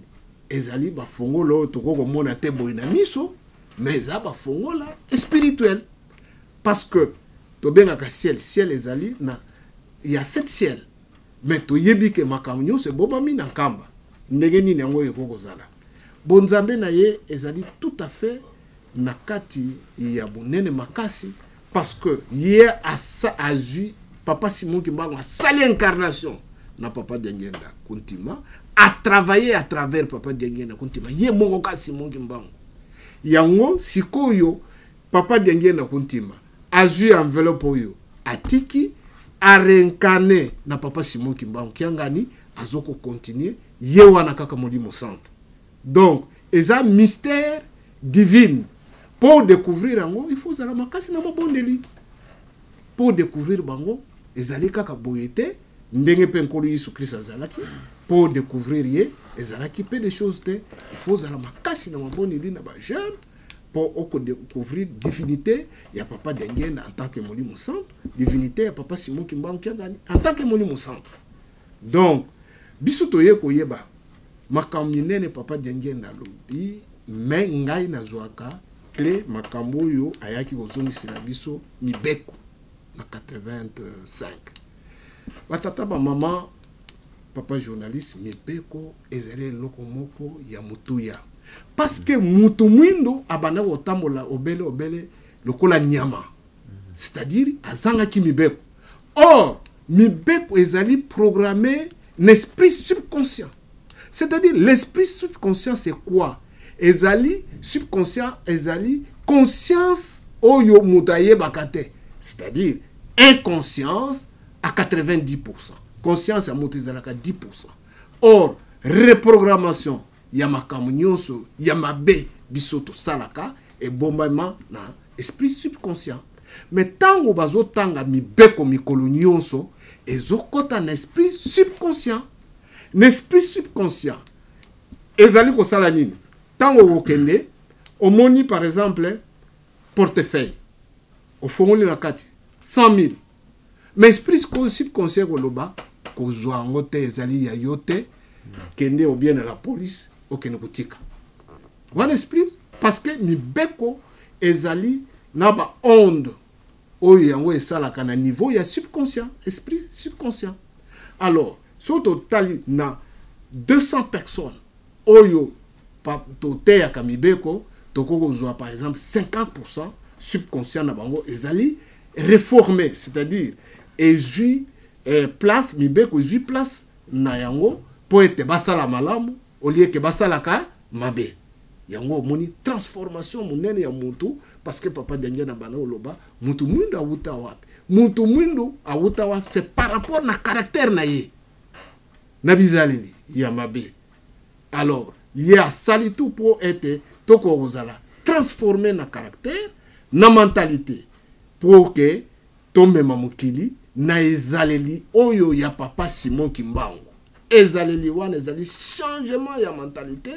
Ezali bafongola oyo tokoki komona te boye na miso, mais eza bafongola spirituel, parce que tobengaka ciel, ciel ezali na ya sept ciel, mais toyebi ke makambo nyonso ebomami na Nkamba. Ndenge nini yango ekoki kozala? Bonzambe na ye ezali tout à fait na kati ya bonene makasi, parce que ye azwi papa Simon Kimbangu, asali incarnation na papa Diangienda Kuntima, atravaille à travers papa Diangienda Kuntima, ye moko ka Simon Kimbangu. Yango sikoyo papa Diangienda Kuntima azwi enveloppe oyo atiki, aréincarné na papa Simon Kimbangu Kiangani, azokocontinue ye wana kaka Molimo Santo. Donc eza mystère divine. Mpo découvrir yango, il faut ozala makasi na mabondeli. Mpo découvrir bango ezali kaka boye te, ndenge mpe Nkolo Yesu Kristo azalaki, mpo découvrir ye ezalaki mpe des choses te. Il faut ozala makasi na mabondeli, na bajeûne, mpo okodécouvrir divinité ya papa Diangienda en tant que Molimo Santo, divinité ya papa Simon Kimbangu Kiangani en tant que Molimo Santo. Donc biso toye koyeba makambo minene papa Diangienda alobi. Me ngai nazwaka clé, makambo oyo ayaki kozongisela biso mibeko na 85. Batata, bamama, papa journaliste, mibeko ezali eloko moko ya motuya, parce que mutu mwindo abanda kotambola obele obele lokola nyama, c'est-à-dire azangaki mibeko. Or mibeko ezali programmé na esprit subconscient, c'est-à-dire l'esprit subconscient, c'est quoi? Ezali subconscient, ezali conscience oyo moto ayebaka te, c'est-à-dire inconscience à 90. Conscience ya moto ezalaka 10. Or reprogrammation ya makambo nyonso ya mabe, Biso tosalaka ebombama na esprit subconscient. Mais ntango bazotanga mibeko mikolo nyonso, ezokɔta na esprit subconscient. Na esprit subconscient ezali kosala nini? Ntango okokende, omoni par exemple portefeuille, ofongoli, na kati 100 000, mais esprit subconscient koloba: kozwa yango te, ezali ya yo te, kende obien na la police, okende kotika wana. Esprit, parce que mibeko ezali na baonde oyo yango esalaka na niveau ya subconscient, esprit subconscient. Alors soki totali na 200 personnes oyo toteyaka mibeko, tokoki kozwa par exemple 50 subconscient na bango ezali réformé, c'est-à-dire ezwi place, mibeko ezwi place na yango mpo ete basala malamu au lieu que basalaka mabe. Yango omoni transformation monene ya mutu, parce que papa Diangienda bana oloba mutu mwindu awuta wapi? Mutu mwindu awuta wapi? C'est par rapport na caractère na ye, na bizaleli ya mabe. Alors ye asali tout mpo ete tokoka kozala transformé na caractère, na mentalité, pour que tomema mokili na ezaleli oyo ya papa Simon Kimbangu. Ezaleli wana ezali changement ya mentalité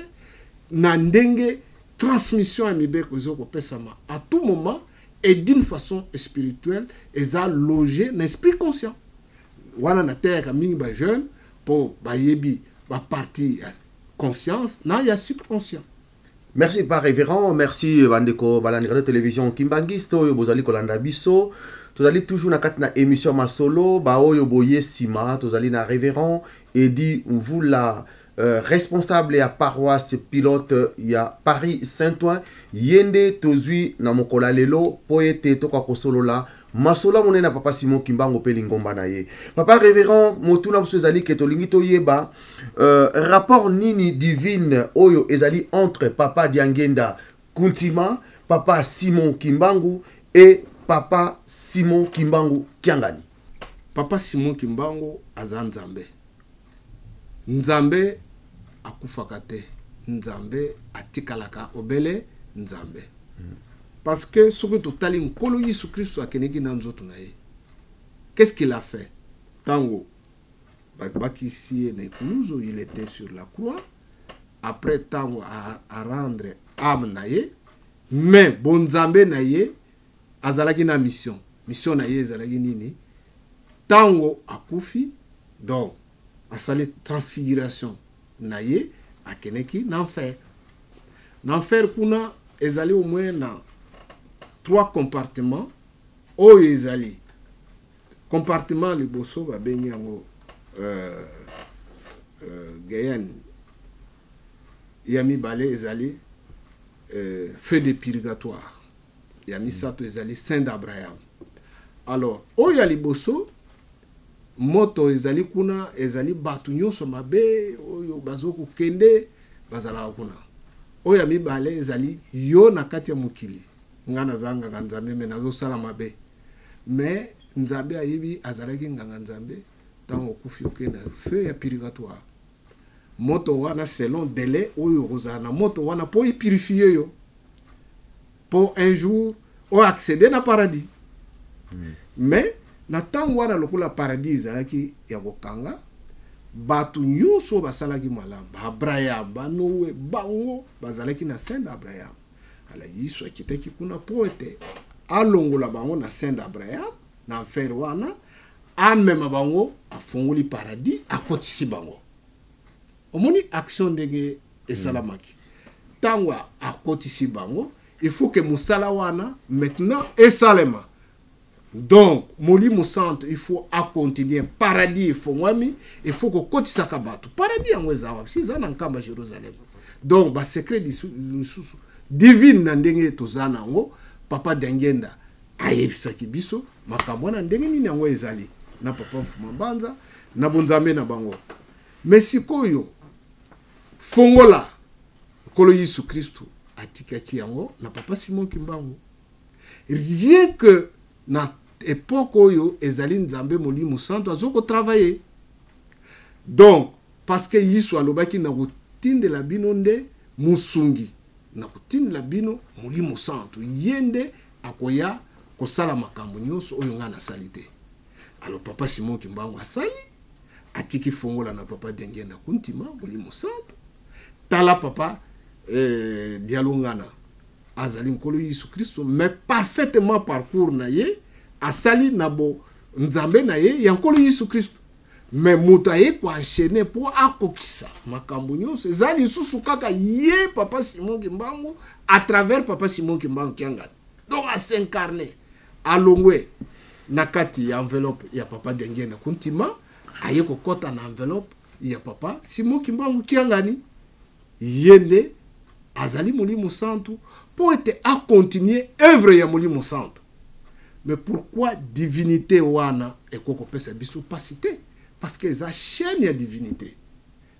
na ndenge transmission ya mibeko ezokopesama à tout moment et d'une façon spirituelle, eza logé na esprit conscient. Wana nateyaka mingi bajeune mpo bayebi bapartie ya conscience na ya subconscient. Merci, papa révérend. Merci, bandeko balandi radio télévision Kimbangiste oyo bozali kolanda biso. Tozali toujours na kati na émission Masolo. Baoyo boye nsima, tozali na révérend Edi Mvula, responsable ya paroisse pilote ya Paris Saint-Ouen. Ye nde tozwi na mokolo ya lelo mpo ete toka kosolola masolo monene ya papa Simon Kimbangu mpe lingomba na ye. Papa révérend, motuna biso ezali ke tolingi toyeba rapport nini divine oyo ezali entre papa Diangenda Kuntima, papa Simon Kimbangu et papa Simon Kimbangu Kiangani. Papa Simon Kimbangu aza Nzambe. Nzambe akufaka te, Nzambe atikalaka obele Nzambe. Parce que soki totali Nkolo Yesu Kristo akendeki na nzoto na ye, qu'est-ce qu'il a fait? Ntango bakisi ye na ekuluzu, il était sur la croix. Après, ntango arendre âme na ye, mais bonzambe na ye azalaki na mission. Mission na ye ezalaki nini? Ntango akufi, donc asali transfiguration na ye, akendeki na enfer. Na enfer kuna ezali au moins na trois compartiments. Oyo ezali compartiment liboso, babengi yango géhenne. Ya mibale ezali feu de purgatoire. Ya misato ezali sein d'Abraham. Alors oyo ya liboso, moto ezali kuna, ezali bato nyonso mabe oyo bazokokende, bazalaka kuna. Oyo ya mibale ezali yo na kati ya mokili. Nga naza nganga Nzambe, mais nazosala mabe, mais Nzambe ayebi azalaki nganga Nzambe. Ntango okufi, okende na feu ya purgatoire. Moto wana, selon délai oyo okozala na moto wana mpo epurifie yo, mpo un jour oaccéder na paradis. Mais na ntango wana, lokola paradis ezalaki ya kokanga, bato nyonso oyo basalaki malamu, baAbraham, baNoé, bango bazalaki na sein d'Abraham. Ala Yesu akitaki kuna mpo ete alongola bango na sein d'Abraham, na enfer wana, amema bango, afongoli paradis, akotisi bango. Omoni action ndenge esalamaki? Ntango akotisi bango, il faut que mosala wana maintenant esalema. Donc Molimo Santo, il faut acontinue. Paradis efongwami, il faut kokotisaka bato. Paradis yango eza wapi? Si eza na Nkamba, Jérusalem. Donc basecret lisusu divine na ndenge toza na yango, papa Diangenda ayebisaki biso makambo wana ndenge nini yango ezali na papa Mfuma Mbanza na bonzambe na bango. Mais sikoyo fongola Nkolo Yesu Kristu atikaki yango na papa Simon Kimbangu. Rien que na époque oyo ezali Nzambe Molimo Santo azokotravaille. Donc parce que Yesu alobaki: na kotindela bino nde mosungi. Nakotindela bino Molimo Santu, ye nde akoya kosala makambo nyonso oyo ngai nasali te. Alors papa Simon Kimbangu asali, atiki fongola na papa Diangienda Kuntima, Molimo Santu. Tala papa Dialungana azali Nkolo Yesu Kristo, mais parfaitement parcours na ye asali na bo Nzambe na ye ya Nkolo Yesu Kristo. Mais moto aye ko enchaîner po akokisa makambo nyonso eza lisusu kaka ye papa Simon Kimbangu, à travers papa Simon Kimbangu Kiangani. Donc a s'incarner, alongwe na kati ya enveloppe ya papa Diangienda Kuntima, aye kokota na enveloppe ya papa Simon Kimbangu Kiangani. Ye nde azali Molimo Santu po ete a continuer œuvre ya Molimo Santu. Mais pourquoi divinité wana ekoki kopesa biso pasi te? Parce que eza chaîne ya divinité.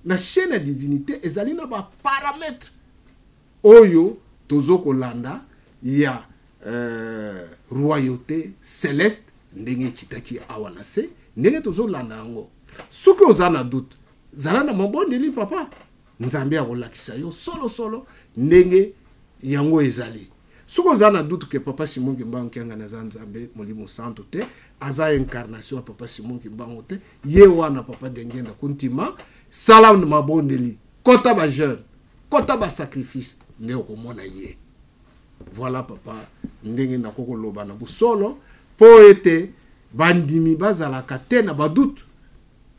Na chaîne ya divinité ezali na ba paramètres oyo tozo kolanda ya royauté céleste ndenge ekitaki awa na se, ndenge tozolanda yango. Soki oza na doute, zala na mabondeli papa, Nzambe akolakisa yo solo solo ndenge yango ezali. Soki oza na doute que papa Simon Kimbangu Kiangani aza Nzambe Molimo Santu te, aza incarnation ya papa Simon Kimbangu te, ye wana papa Diangienda Kuntima, sala mabondeli, kota ba jeune, kota ba sacrifice, nde okomona ye. Voilà papa, ndenge nakoki koloba na bosolo po ete bandimi bazalaka te na ba doute,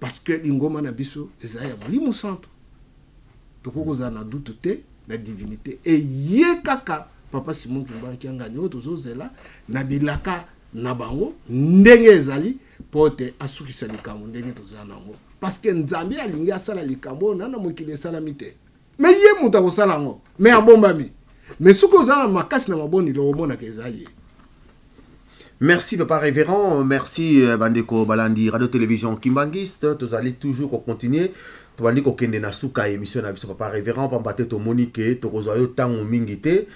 parce que lingomba na biso eza ya Molimo Santu. Tokoki kozala na doute te na divinité. Et ye kaka papa Simon Kimbangu Kiangani oyo tozozela na bilaka na bango ndenge ezali po ete asukisa likambo ndenge toza nango, parce que Nzambe alingi asala likambo oyo nana mokili esalami te, mais ye moto akosala yango, mais abombami. Mais soki oza na makasi na mabondeli, okomonaka eza ye. Merci papa révérend, merci bandeko balandi radio télévision Kimbanguiste. Tozali toujours ko continuer, tobandi kokende na suka émission na biso papa révérend, pamba te tomoni ke tokozwa yo ntango mingi te.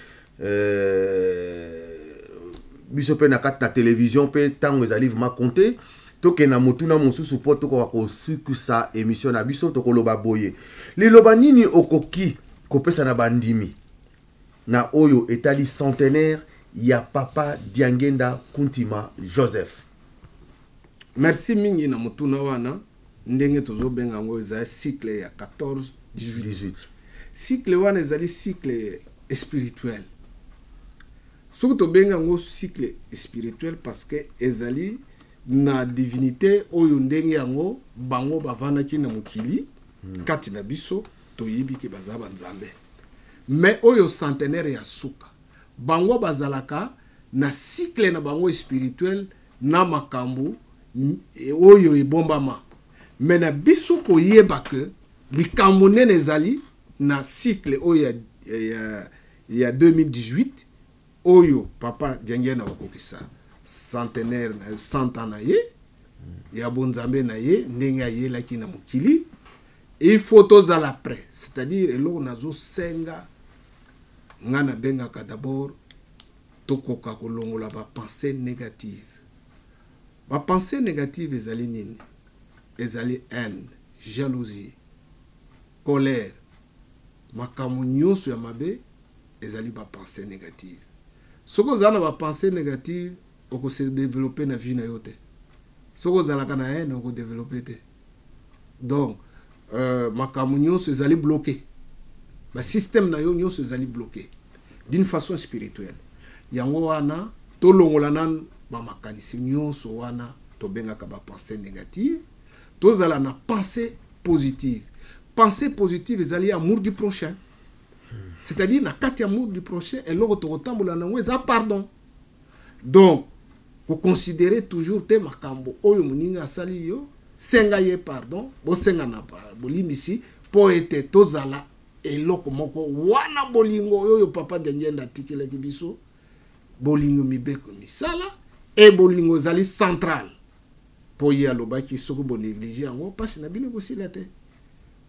Biso mpe na kati na télévision mpe ntango ezali vraiment compté. Tokende na motuna mosusu mpo tokoka kosukisa émission na biso. Tokoloba boye, liloba nini okoki kopesa na bandimi na oyo etali centenaire ya papa Diangienda Kuntima Joseph? Merci mingi na motuna wana. Ndenge tozobenga yango eza cycle ya 14 18. 18. Cycle wana ezali cycle spirituel. Soki tobenga yango cycle spirituel parce que ezali na divinité oyo ndenge yango bango bavandaki na mokili, kati na biso toyebi ke baza ba nzambe. Mais oyo centenaire ya suka, bango bazalaka na cycle na bango spirituel na makambo oyo ebombama. Mais na biso koyeba ke likambo nene ezali na cycle oyo ya 2018 oyo papa Diangienda bakokisa centenaire na 100 ans na ye ya bonzambe na ye ndenge ayelaki na mokili. Il faut tozala prêt, c'est-à-dire eloko nazosenga nga nabengaka d'abord tokoka kolongola ba pensée négative. Ba pensée négative ezali nini? Ezali haine, jalousie, colère, makambo nyonso ya mabe ezali ba pensée négative. Soki ozala na ba pensée négative, oko se développer na vie na yo te. Soki ozalaka na haine, oko développer te. Donc makambo nyonso ezali bloqué, ba système na yo nyonso ezali bloqué d'une façon spirituelle. Yango wana tolongola nanu ba makanisi nyonso wana tobengaka ba pensée négative, tozala na pensée positive. Pensée positive ezali amour du prochain, c'est-à-dire na kati ya amour du prochain eloko tokotambola nango eza pardon. Donc koconsidérer toujours te makambo oyo moninga asali yo, senga ye pardon, bosenga na bolimbisi po ete tozala eloko moko wana. Bolingo oyo papa Diangienda atikelaki biso, bolingo mibeko misala, e bolingo ezali central po ye alobaki soki bonéglige yango mpasi na bino ekosila te.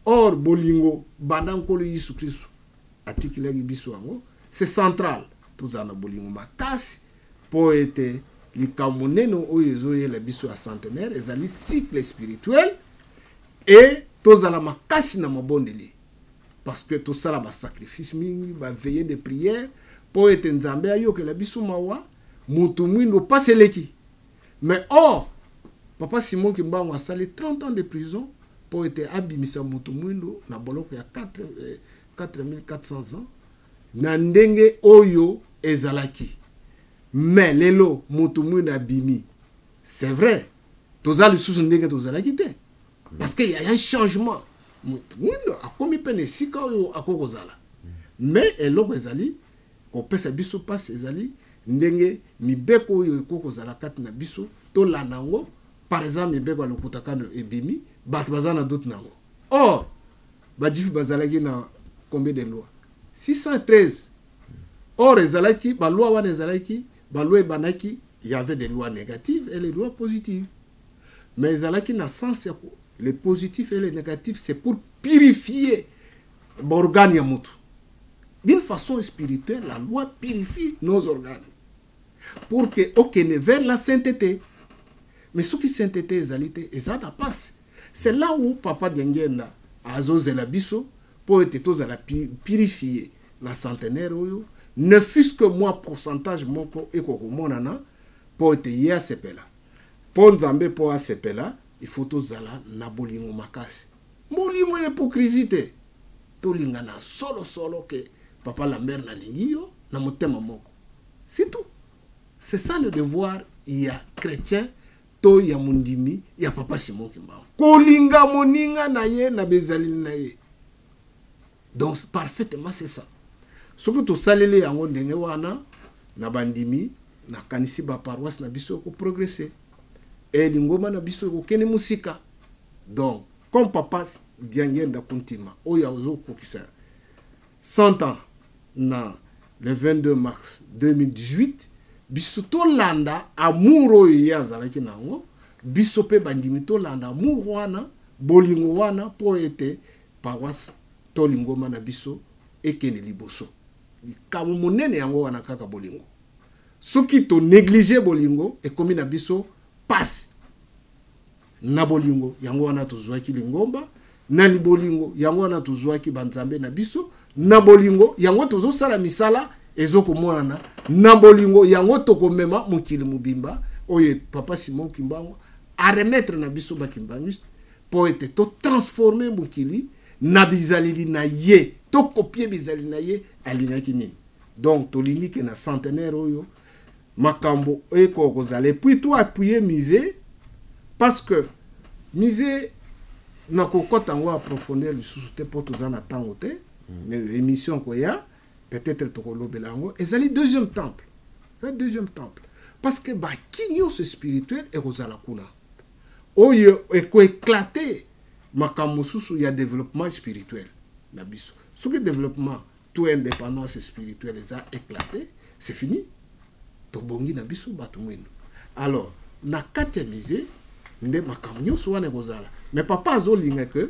Or bolingo banda Nkolo Yesu Kristo atikelaki biso yango, c'est central. Tozala na bolingo makasi po ete likambo monene oyo ezoyela biso ya centenaire ezali cycle spirituel, e tozala makasi na mabondeli. Parce que tosala basacrifice mingi, baveillées de prière, mpo ete Nzambe ayokela biso mawa. Motu mwindo, mpasi eleki. Mais or papa Simon Kimbangu asali 30 ans de prison mpo ete abimisa motu mwindo na boloko ya 4, 4400 ans na ndenge oyo ezalaki. Mais lelo motu mwindo abimi. C'est vrai, toza lisusu ndenge tozalaki te, parce que y a un changement. Motu mwindo akomi mpe na esika oyo akoki kozala. Mais eloko ezali kopesa biso mpasi ezali ndenge mibeko oyo ekoki kozala kati na biso, tolanda yango. Par exemple, mibeko ya lokuta kano ebimi, bato baza na doute na yango. Or bajuif bazalaki na combien de loi? 613. Or ezalaki baloi wana, ezalaki baloi ebandaki, il y avait des lois négatives et les lois positives, mais ezalaki na sens ya les positifs et les négatifs, c'est pour purifier baorgane ya motu d'une façon spirituelle. La loi purifie nos organes pour que okende vers la sainteté. Mais soki sainteté ezali te, eza na pasi. C'est là où papa Diangenda azozela biso mpo ete tozala purifié na centenaire oyo, ne fût-ce que mwa pourcentage moko ekokomonana, mpo ete ye asepela, mpo Nzambe mpo asepela. Il faut tozala na bolingo makasi, bolingo ya hypocrisie te. Tolingana solosolo, ke papa Lambert, nalingi yo na motema moko, c'est tout. C'est ça le devoir ya chrétien to ya mondimi ya papa Simon Kimbangu, kolinga moninga na ye na bezaleli na ye. Donc parfaitement, c'est ça. Soki tosaleli yango ndenge wana na bandimi, nakanisi baparoisse na biso ekoprogresse e lingomba na biso ekokende mosika. Donc comme papa Diangenda Kuntima oyo azokokisa 100 ans na le 22 mars 2018, biso tolanda amour oyo ye azalaki na yango. Biso mpe bandimi tolanda amour wana, bolingo wana, mpo ete paroisse to lingomba na biso ekende liboso. Likambo monene yango wana, kaka bolingo. Soki tonéglige bolingo, ekomi na biso pasi. Na bolingo yango wana tozwaki lingomba, na bolingo yango wana tozwaki banzambe na biso, na bolingo yango tozosala misala ezokomonana, na bolingo yango tokomema mokili mobimba oyo papa Simon Kimbangu aremettre na biso bakimbangiste, mpo ete totransforme mokili na bizaleli na ye, tokopie bizaleli na ye alingaki nini. Donc tolingi ke na centenaire oyo makambo ekoka kozala. Et puis to appuyer musée, parce que musée, nakokɔta yango approfondir lisusu te mpo toza na ntango te. Mais émission koya, peut-être tokolobela yango. Ezali deuxième temple, eza deuxième temple, parce que baki nyonso spirituel ekozala kuna, oyo ekoéclate makambo mosusu ya développement spirituel na biso. Soki développement to indépendance spirituelle eza éclaté, c'est fini, tobongi na biso bato mwindu. Alors na kati ya musée nde makambo nyonso wana ekozala. Mais papa azolinga ke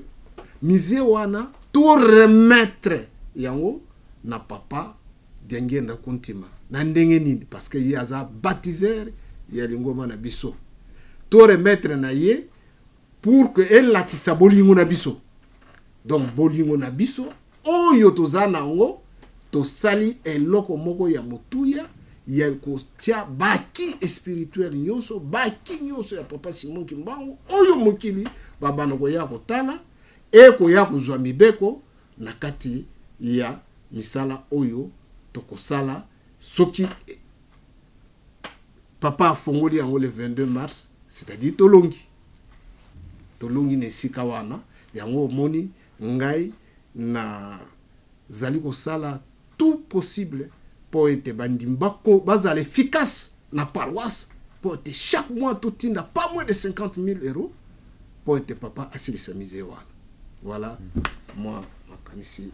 musée wana to remettre yango na papa Diangenda Kuntima. Na ndenge nini? Parce que ye aza baptiseur ya lingomba na biso. To remettre na ye pour que elakisa bolingo na biso. Donc bolingo na biso oyo toza na yango, tosali eloko moko ya motuya ya kotia baki spirituel nyonso, baki nyonso ya papa Simon Kimbangu, oyo mokili babanda koya kotala e koya kozwa mibeko na kati ya misala oyo tokosala. Soki papa afongoli yango le 22 mars, c'est-à-dire tolongi, tolongi na esika wana. Yango omoni ngai nazali kosala tout possible mpo ete bandimi bazala efficace na paroisse, mpo ete chaque mois totinda pas moins de 50 000 euros, mpo ete papa asilisa musée wana. Voilà moi makanisi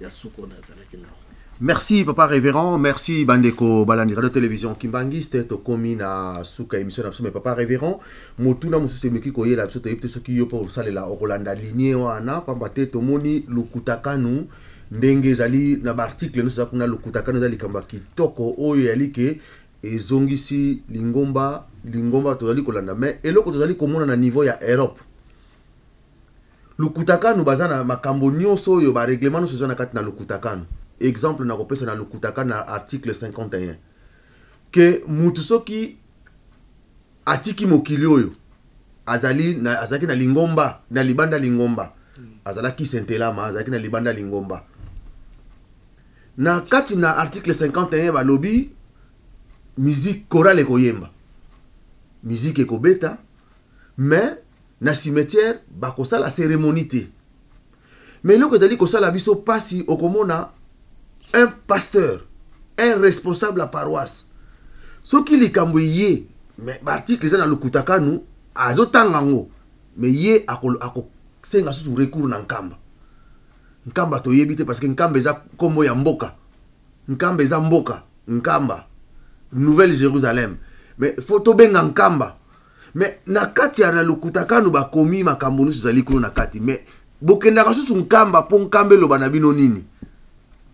ya suko nazalaki nango. Merci papa révérend, merci bandeko balandi radio télévision Kimbangiste. Tokomi na suka émission na biso. Mais papa révérend, motuna mosusu emeki koyela biso, toyebi te soki yo mpo osalela okolanda ligne wana, pamba te tomoni lukutakanu ndenge ezali na baarticle nyonso eza kuna. Lukutakanu eza likambo ya kitoko oyo eyali ke ezongisi lingomba. Lingomba tozali kolanda, mais eloko tozali komona na niveau ya Europe. Lukutakanu baza na makambo nyonso oyo barèglement nyonso eza na kati na lukutakanu. Exemple nakopesa na lukutakanu na article 51 ke mutu soki atiki mokili oyo azali na, azalaki na lingomba na libanda lingomba, azalaki sentelama, azalaki na libanda lingomba, na kati na article 51 balobi musique chorale ekoyemba, musique ekobeta, mais na cimetière bakosala cérémonie te. Mais eloko ezali kosala biso mpasi, okomona un pasteur, un responsable ya paroisse, soki likambo eye, mais baarticle eza na lokuta kanu, azotanga yango, mais ye akosenga susu recours na Nkamba. Nkamba toyebi te, parce que Nkamba eza nkombo ya mboka, Nkamba eza mboka, Nkamba Nouvelle Jérusalem, mais faut tobenga Nkamba. Mais na kati ya na lokuta kanu bakomi makambo nyonso ezali kuna na kati, mais bokendaka susu Nkamba mpo Nkamba eloba na bino nini?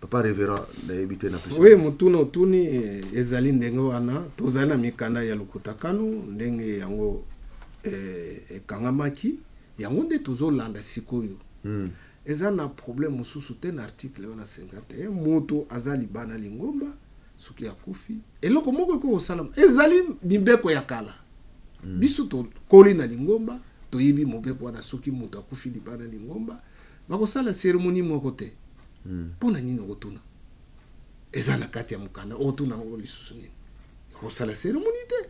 Papa révérend, nayebi te na Oui, motuna otuni ezali ndenge wana. Tozali na mikanda ya lokuta kanu, ndenge yango ekangamaki, yango nde tozolanda sikoyo. Eza na problème mosusu te. Na article wana 51, moto aza libanda lingomba, soki akufi, eloko moko ekoki kosalama. Ezali mibeko ya kala. Biso tokoli na lingomba, toyebi mobeko wana. Soki moto akufi libanda lingomba, bakosala cérémonie moko te. Mpo na nini okotuna? Eza na kati ya mokanda. Okotuna yango lisusu nini? Okosala cérémonie te,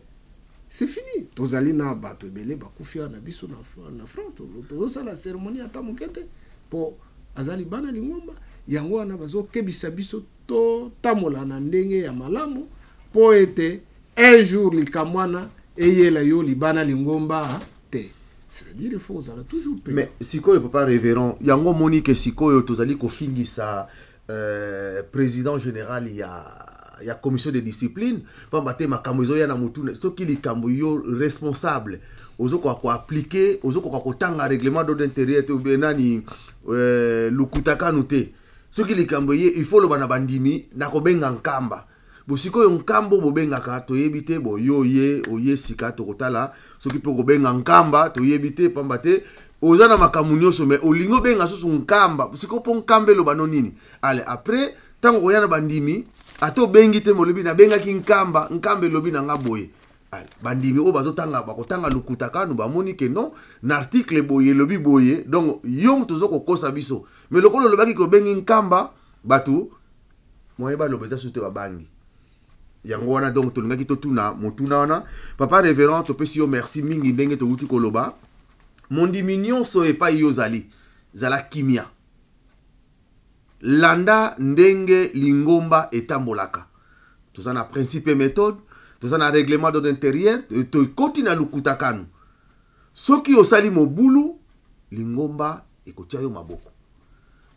c'est fini. Tozali na bato ebele bakufi awa na biso na France, tozosala cérémonie ata moke te, mpo aza libanda lingomba. Yango wana bazokebisa biso totambola na ndenge ya malamu, mpo ete un jour likambo wana eyela yo libanda lingomba te. C'est-à-dire, il faut ozala toujours prêt. Mais sikoyo, papa révérend, yango omoni ke sikoyo tozali kofingisa président général ya commission de discipline, pamba te makambo ezoya na motu. Soki likambo, yo responsable ozokoka koappliquer, ozokoka kotanga règlement d'ordre intérieur te, obe nani lukuta kanu te, soki likambo ye, il faut loba na bandimi nakobenga Nkamba. Bo sikoyo Nkamba bobengaka toyebi te. Bo yo ye oye sika, tokotala soki mpe kobenga Nkamba toyebi te, pamba te oza na makambo nyonso, mais olingi obenga susu Nkamba sikoyo mpo Nkamba eloba no nini? Ale après, ntango koya na bandimi, ata obengi te, molobi nabengaki Nkamba, Nkamba elobi na nga boye. Bandimi oyo bazotanga bakotanga lokuta kanu, bamoni ke non, na article boye elobi boye. Donc yo moto oza kokosa biso, mais lokola olobaki kobengi Nkamba, bato moye baloba eza susu te, babangi yango wana. Donc tolingaki totuna motuna wana. Papa révérend, topesi yo merci mingi. Ndenge towuti koloba, mondimi nyonso epai yo ozali, zala kimia, landa ndenge lingomba etambolaka. Toza na principe et méthode, toza na règlement d'ordre intérieur. Tokoti na lukuta kanu, soki osali mobulu, lingomba ekotia yo maboko.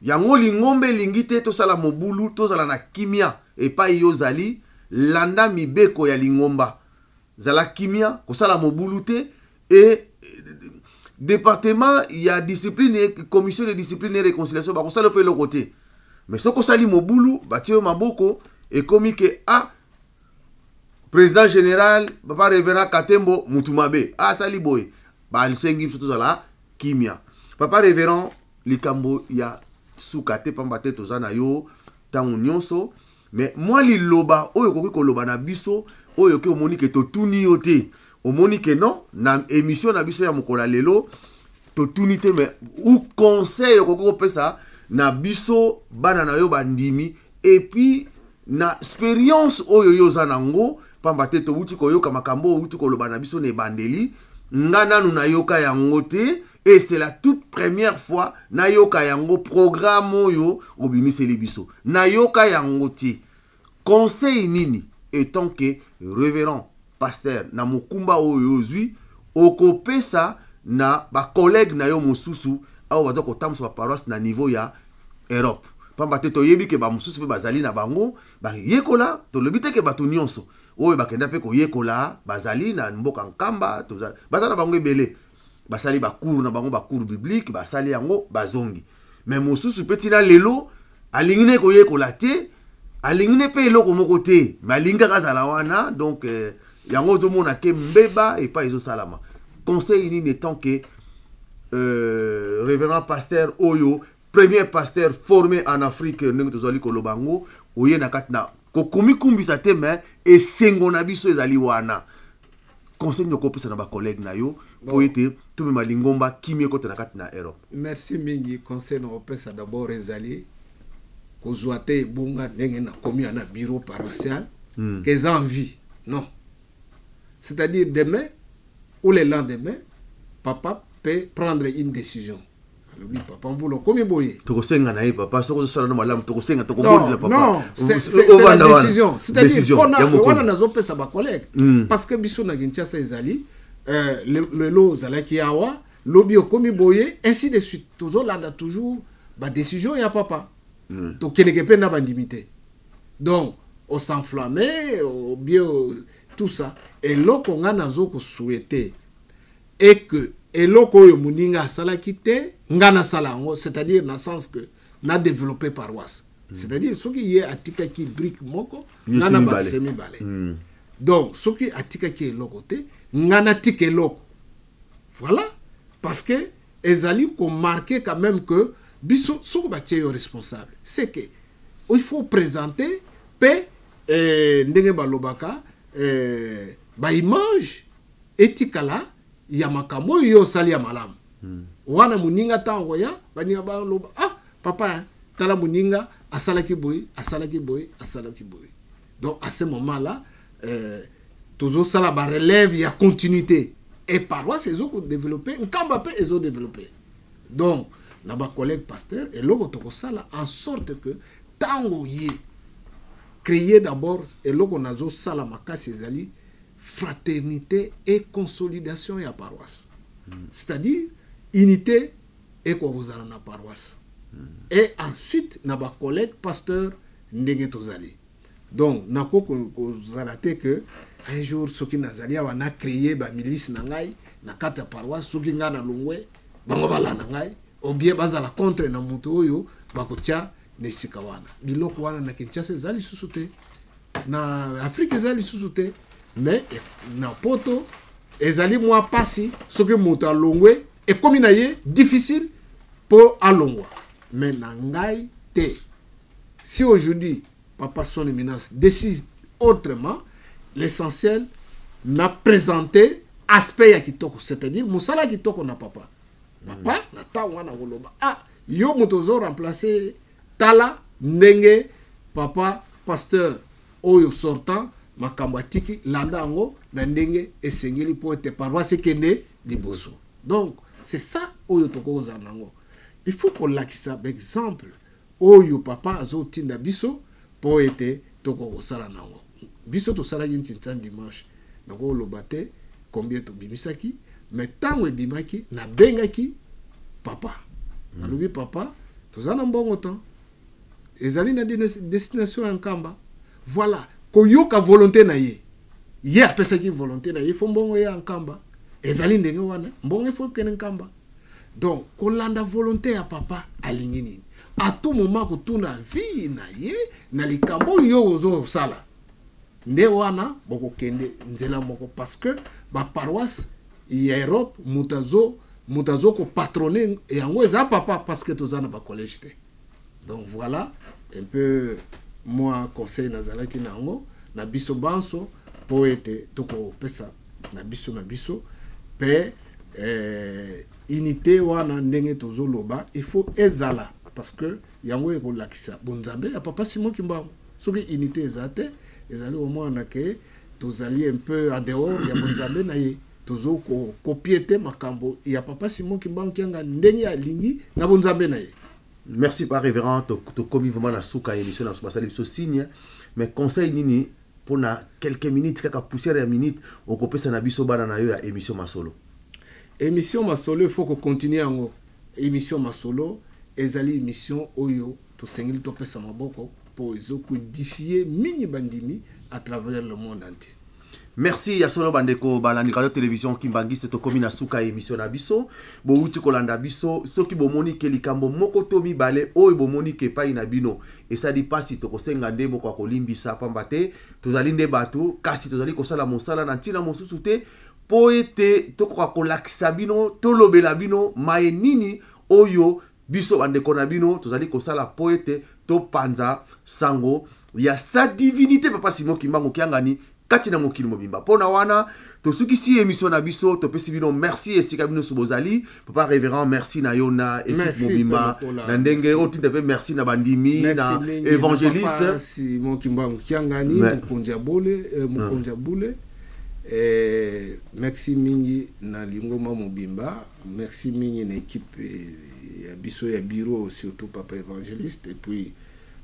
Yango lingomba elingi te tosala mobulu, tozala na kimia. Epai yo ozali, landa mibeko ya lingomba, zala kimia, kosala mobulu te. E département ya discipline, commission de discipline et réconciliation bakosala mpe eloko te. Mais soki osali mobulu, batie yo maboko, ekomi ke ah, président général papa révérend Katembo mutu mabe asali boye. Basengi biso tozala kimia. Papa révérend, likambo ya suka te, pamba te toza na yo ntango nyonso, mais mwa liloba oyo okoki koloba na biso, oyo oke omoni ke totuni yo te, omoni ke non, na émission na biso ya mokolo ya lelo totuni te, mais ou conseil okoki kopesa na biso bana na yo bandimi, et puis na expérience oyo yo oza nango, pamba te towuti koyoka makambo oyo owuti koloba na biso na ebandeli. Nga nanu nayoka yango te, et c'est la toute première fois nayoka yango. Programme oyo obimiseli biso, nayoka yango te. Conseil nini, étant que révérend pasteur, na mokumba oyo ozwi, okopesa na bacollègue na yo mosusu awa baza kotambusa baparoisse na niveau ya Europe? Pamba te toyebi ke bamosusu mpe bazali na bango bayekola. Tolobi te ke bato nyonso oyo bakenda mpe koyekola bazali na mboka Nkamba. Baza na bango ebele, basali bacours na bango, bacours biblique, basali yango, bazongi. Mais mosusu mpe ntina lelo alingi ne koyekola te, alingi ne mpe eloko moko te, mais alingi kaka azala wana. Donc yango ozomona ke mbeba epai ezosalama. Conseil nini, étant que Révérend pasteur oyo, premier pasteur formé en Afrique, ndenge tozali koloba yango, oye na kati na kokomikumbisa te, mais esengo na biso ezali wana. Conseil nini okopesa na bacollègue na yo mpo ete tomema lingomba kimia ekota na kati na Europe? Merci mingi. Conseil na kopesa d'abord ezali kozwa te ebonga ndenge nakomi ya na bureau paroissial ke eza en vie, non. C'est-à-dire, demain ou le lendemain, papa peut prendre une décision. Alobi: "Papa Mvula, okomi boye." Tokosenga na ye, papa, soki ozosala no malamu, tokosenga, tokobondela papa. Non, c'est la décision, c'est-à-dire mpona wana nazopesa bacollègue parce que biso na Kinshasa ezali lelo ozalaki awa, lobi okomi boye, ainsi de suite. Tozolanda toujours badécision ya papa. Tokendeke mpe na bandimi te, donc os'enflamme bien, tout ça. Eloko nga nazo kosouhaiter est que eloko oyo moninga asalaki te, nga nasala yango, c'est-à-dire na sens que na développer paroisse. C'est-à-dire soki ye atikaki brique moko, nga na bakise mibale. Donc soki atikaki eloko te, nga natika eloko. Voilà, parce que ezali komarquer quand même que biso, soki batie yo responsable, c'est que il faut présenter mpe ndenge balobaka baimage etikala ya makambo oyo yo osali ya malamu. Wana moninga ntango koya, baninga baloba: "Ah papa, hein, tala moninga asalaki boye, asalaki boye, asalaki boye." Donc à ce moment là tozosala barelève ya continuité et paroisse ezokodévelopper, Nkamba mpe ezodévelopper. Donc na bacollègue pasteur, eloko tokosala en sorte que ntango ye créer d'abord, eloko nazosala makasi ezali fraternité et consolidation ya paroisse. C'est-à-dire unité ekoka kozala na paroisse et ensuite na bacollègue pasteur ndenge tozali. Donc nakoki kozala te que un jour soki nazali awa, na créer bamilice na ngai na kati ya paroisse, soki ngai nalongwe, bango balanda ngai ou bien bazala contre na moto oyo bakotia na esika wana. Biloko wana na Kinshasa eza lisusu te, na Afrique eza lisusu te, mais na Poto ezali mwa pasi. Soki moto alongwe, ekomi na ye difficile mpo alongwa, mais na ngai te. Si aujourd'hui papa son éminence décide autrement, l'essentiel na présenter aspect ya kitoko, c'est-à-dire mosala ya kitoko na papa. Papa na ntango wana koloba: "Ah, yo moto ozo remplacer, tala ndenge papa pasteur oyo sortant makambo atiki, landa yango na ndenge esengeli mpo ete paroisse ekende liboso." Donc c'est ça oyo tokozala nango. Il faut kolakisa baexemple oyo papa azotinda biso mpo ete tokoka kosala nango. Biso tosalaki ntintan dimanche, nakoloba te combien tobimisaki, mais ntango ebimaki, nabengaki papa, nalobi: "Papa, toza na mbongo tan ezali na destination ya Nkamba." Voilà, koyoka volonté na ye. Ye apesaki volonté na ye, fo mbongo ye ya Nkamba ezali ndenge wana, mbongo efo kende Nkamba. Donc kolanda volonté ya papa, alingi nini à tout moment, kotuna vie na ye na likambo oyo ozosala, nde wana bokokende nzela moko. Parce que baparoisse ya Europe, moto azo kopatronner yango eza papa, parce que toza na bacollège te. Donc voilà un peu moi conseil nazalaki na yango na biso banso mpo ete tokopesa na biso mpe unité wana ndenge tozoloba, il faut ezala, parce que yango ekolakisa bonzambe ya papa Simon Kimbangu. Soki unité eza te, ezali omwana ke tozali un peu en dehors ya bonzambe na ye, tozokopier te makambo ya papa Simon Kimbangu Kianga ndenge alingi na bonzambe na ye. Merci pa révérend. Tokomi vraiment na suka ya émission na basali biso signe, mais conseil nini mpona quelques minutes kaka, poussière ya minute, okopesa na biso bana na yo ya émission Masolo? Émission Masolo, il faut kocontinue yango. Émission Masolo ezali émission oyo tosengeli topesa maboko mpo ezokoédifier mingi bandimi à travers le monde entier. Merci. Ya solo, bandeko balandi radio télévision Kimbangiste, tokomi na suka ya émission na biso. Bowuti kolanda biso. Soki bomoni ke likambo moko to mibale oyo bomoni ke epai na bino esali mpasi, tokosenga nde moko ya kolimbisa, pamba te tozali nde bato, kasi tozali kosala mosala na ntina mosusu te mpo ete tokoka kolakisa bino, tolobela bino maye nini. oyo biso bandeko na bino tozali kosala mpo ete topanza sango ya sa divinité Papa Simon Kimbangu Kiangani kati na mokili mobimba. Mpo na wana tosukisi emission na biso, topesi bino merci esika bino nyonso bozali. Papa Révérend, merci na yo na équipe mobimba na ndenge otinda, mpe merci na bandimi na évangéliste Simon Kimbangu Kiangani, mokonzi ya bole, mokonzi ya bule. Merci mingi na lingoma mobimba, merci mingi na équipe ya biso ya bureau, surtout papa évangéliste et puis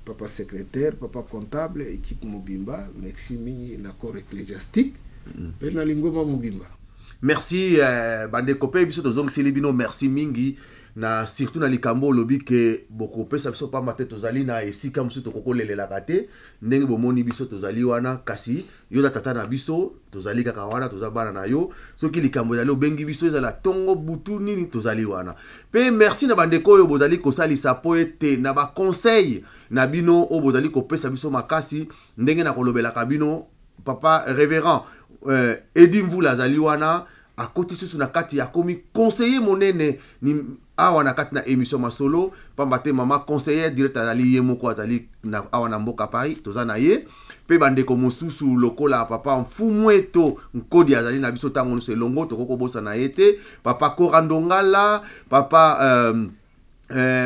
papa secrétaire, papa comptable, équipe mobimba. Merci mingi na corps ecclésiastique mpe na lingoma mobimba. Merci bandeko, mpe biso tozongiseli bino merci mingi na surtout na likambo olobi ke bokopesa biso, pamba te tozali na esika mosusu tokokolelelaka te. Ndenge bomoni biso tozali wana, kasi yo oza tata na biso, tozali kaka wana, toza bana na yo. Soki likambo ezali, obengi biso, ezala ntongo, butu, nini, tozali wana. Mpe merci na bandeko oyo bozali kosalisa mpo ete na baconseil na bino oyo bozali kopesa biso makasi. Ndenge na kolobelaka bino, papa révérend Edi Mvula azali wana, akoti susu na kati, akomi conseiller monene ni awa na kati na émission Masolo, pamba te mama conseiller direct azali ye moko, azali na, awa na mboka Paris, toza na ye. Mpe bandeko mosusu lokola papa Mfumu Eto Nkodi azali na biso ntango nyonso elongo, tokoki kobosana ye te, papa Korandongala, papa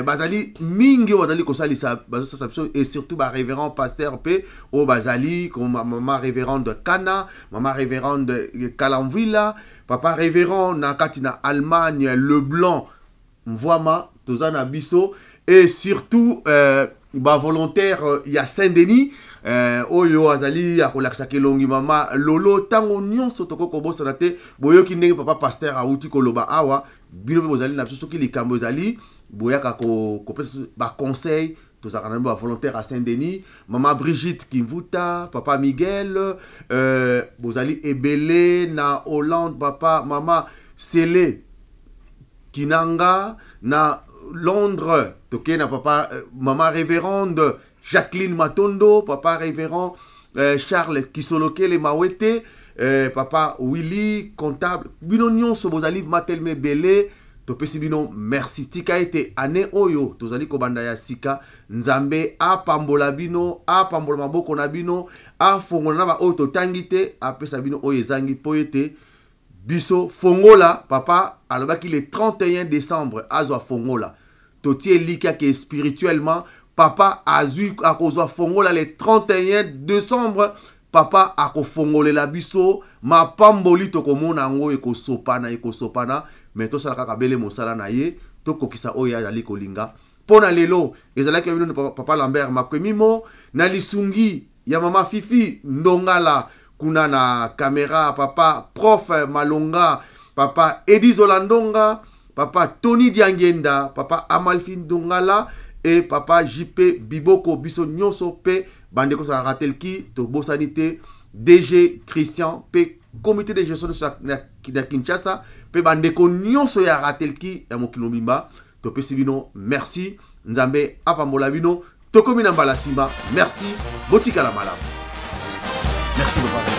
bazali mingi oyo bazali kosalisa, bazosalisa biso, et surtout barévérend pasteur mpe oyo bazali, mama révérende Kana, mama révérende Kalamvila, papa révérend na kati na Allemagne Leblanc Mvwama, toza na biso, et surtout bavolontaire ya Saint-Denis oyo azali akolakisaka elongi, mama Lolo, ntango nyonso tokoki kobosana te. Boyoki ndenge papa pasteur awuti koloba awa, bino mpe bozali na biso. Soki likambo ezali, boyaka kopesa baconseil, tozalaka na bavolontaire à Saint-Denis, mama Brigitte Kimvuta, papa Miguel, bozali ebele na Hollande, papa mama Sele Kinanga na Londres, tokei na papa mama révérende Jacqueline Matondo, papa révérend Charles Kisolokele Mawete, papa Willy comptable. Bino nyonso bozali matelema ebele, topesi bino merci. Tika ete ane oyo tozali kobanda ya sika, Nzambe apambola bino, apambola maboko na bino, afongola na baoyo totangi te, apesa bino oyo ezangi, mpo ete biso fongola. Papa alobaki le 31 décembre azwa fongola. Totie elikya ke spirituellement papa azwi, akozwa fongola le 31 décembre. Papa akofongolela biso mapamboli, tokomona yango ekosopana, ekosopana. Me tosala kaka bele mosala na ye, tokokisa oyo azali kolinga. Mpo na lelo ezalaki bino papa Lambert Makwemimo na lisungi ya mama Fifi Ndongala kuna na kamera, papa prof Malonga, papa Edi Zolandonga, papa Tony Diangenda, papa Amalfi Ndongala e papa JP Biboko. Biso nyonso mpe bandeko tozalaka telki, tobosani te DG Christian mpe comité de gestion ya Kinshasa mpe bandeko nyonso ya Ratelki ya mokili mobimba, topesi bino merci. Nzambe apambola bino. Tokomi na mbala nsima. Merci, botikala malamu. Merci papa.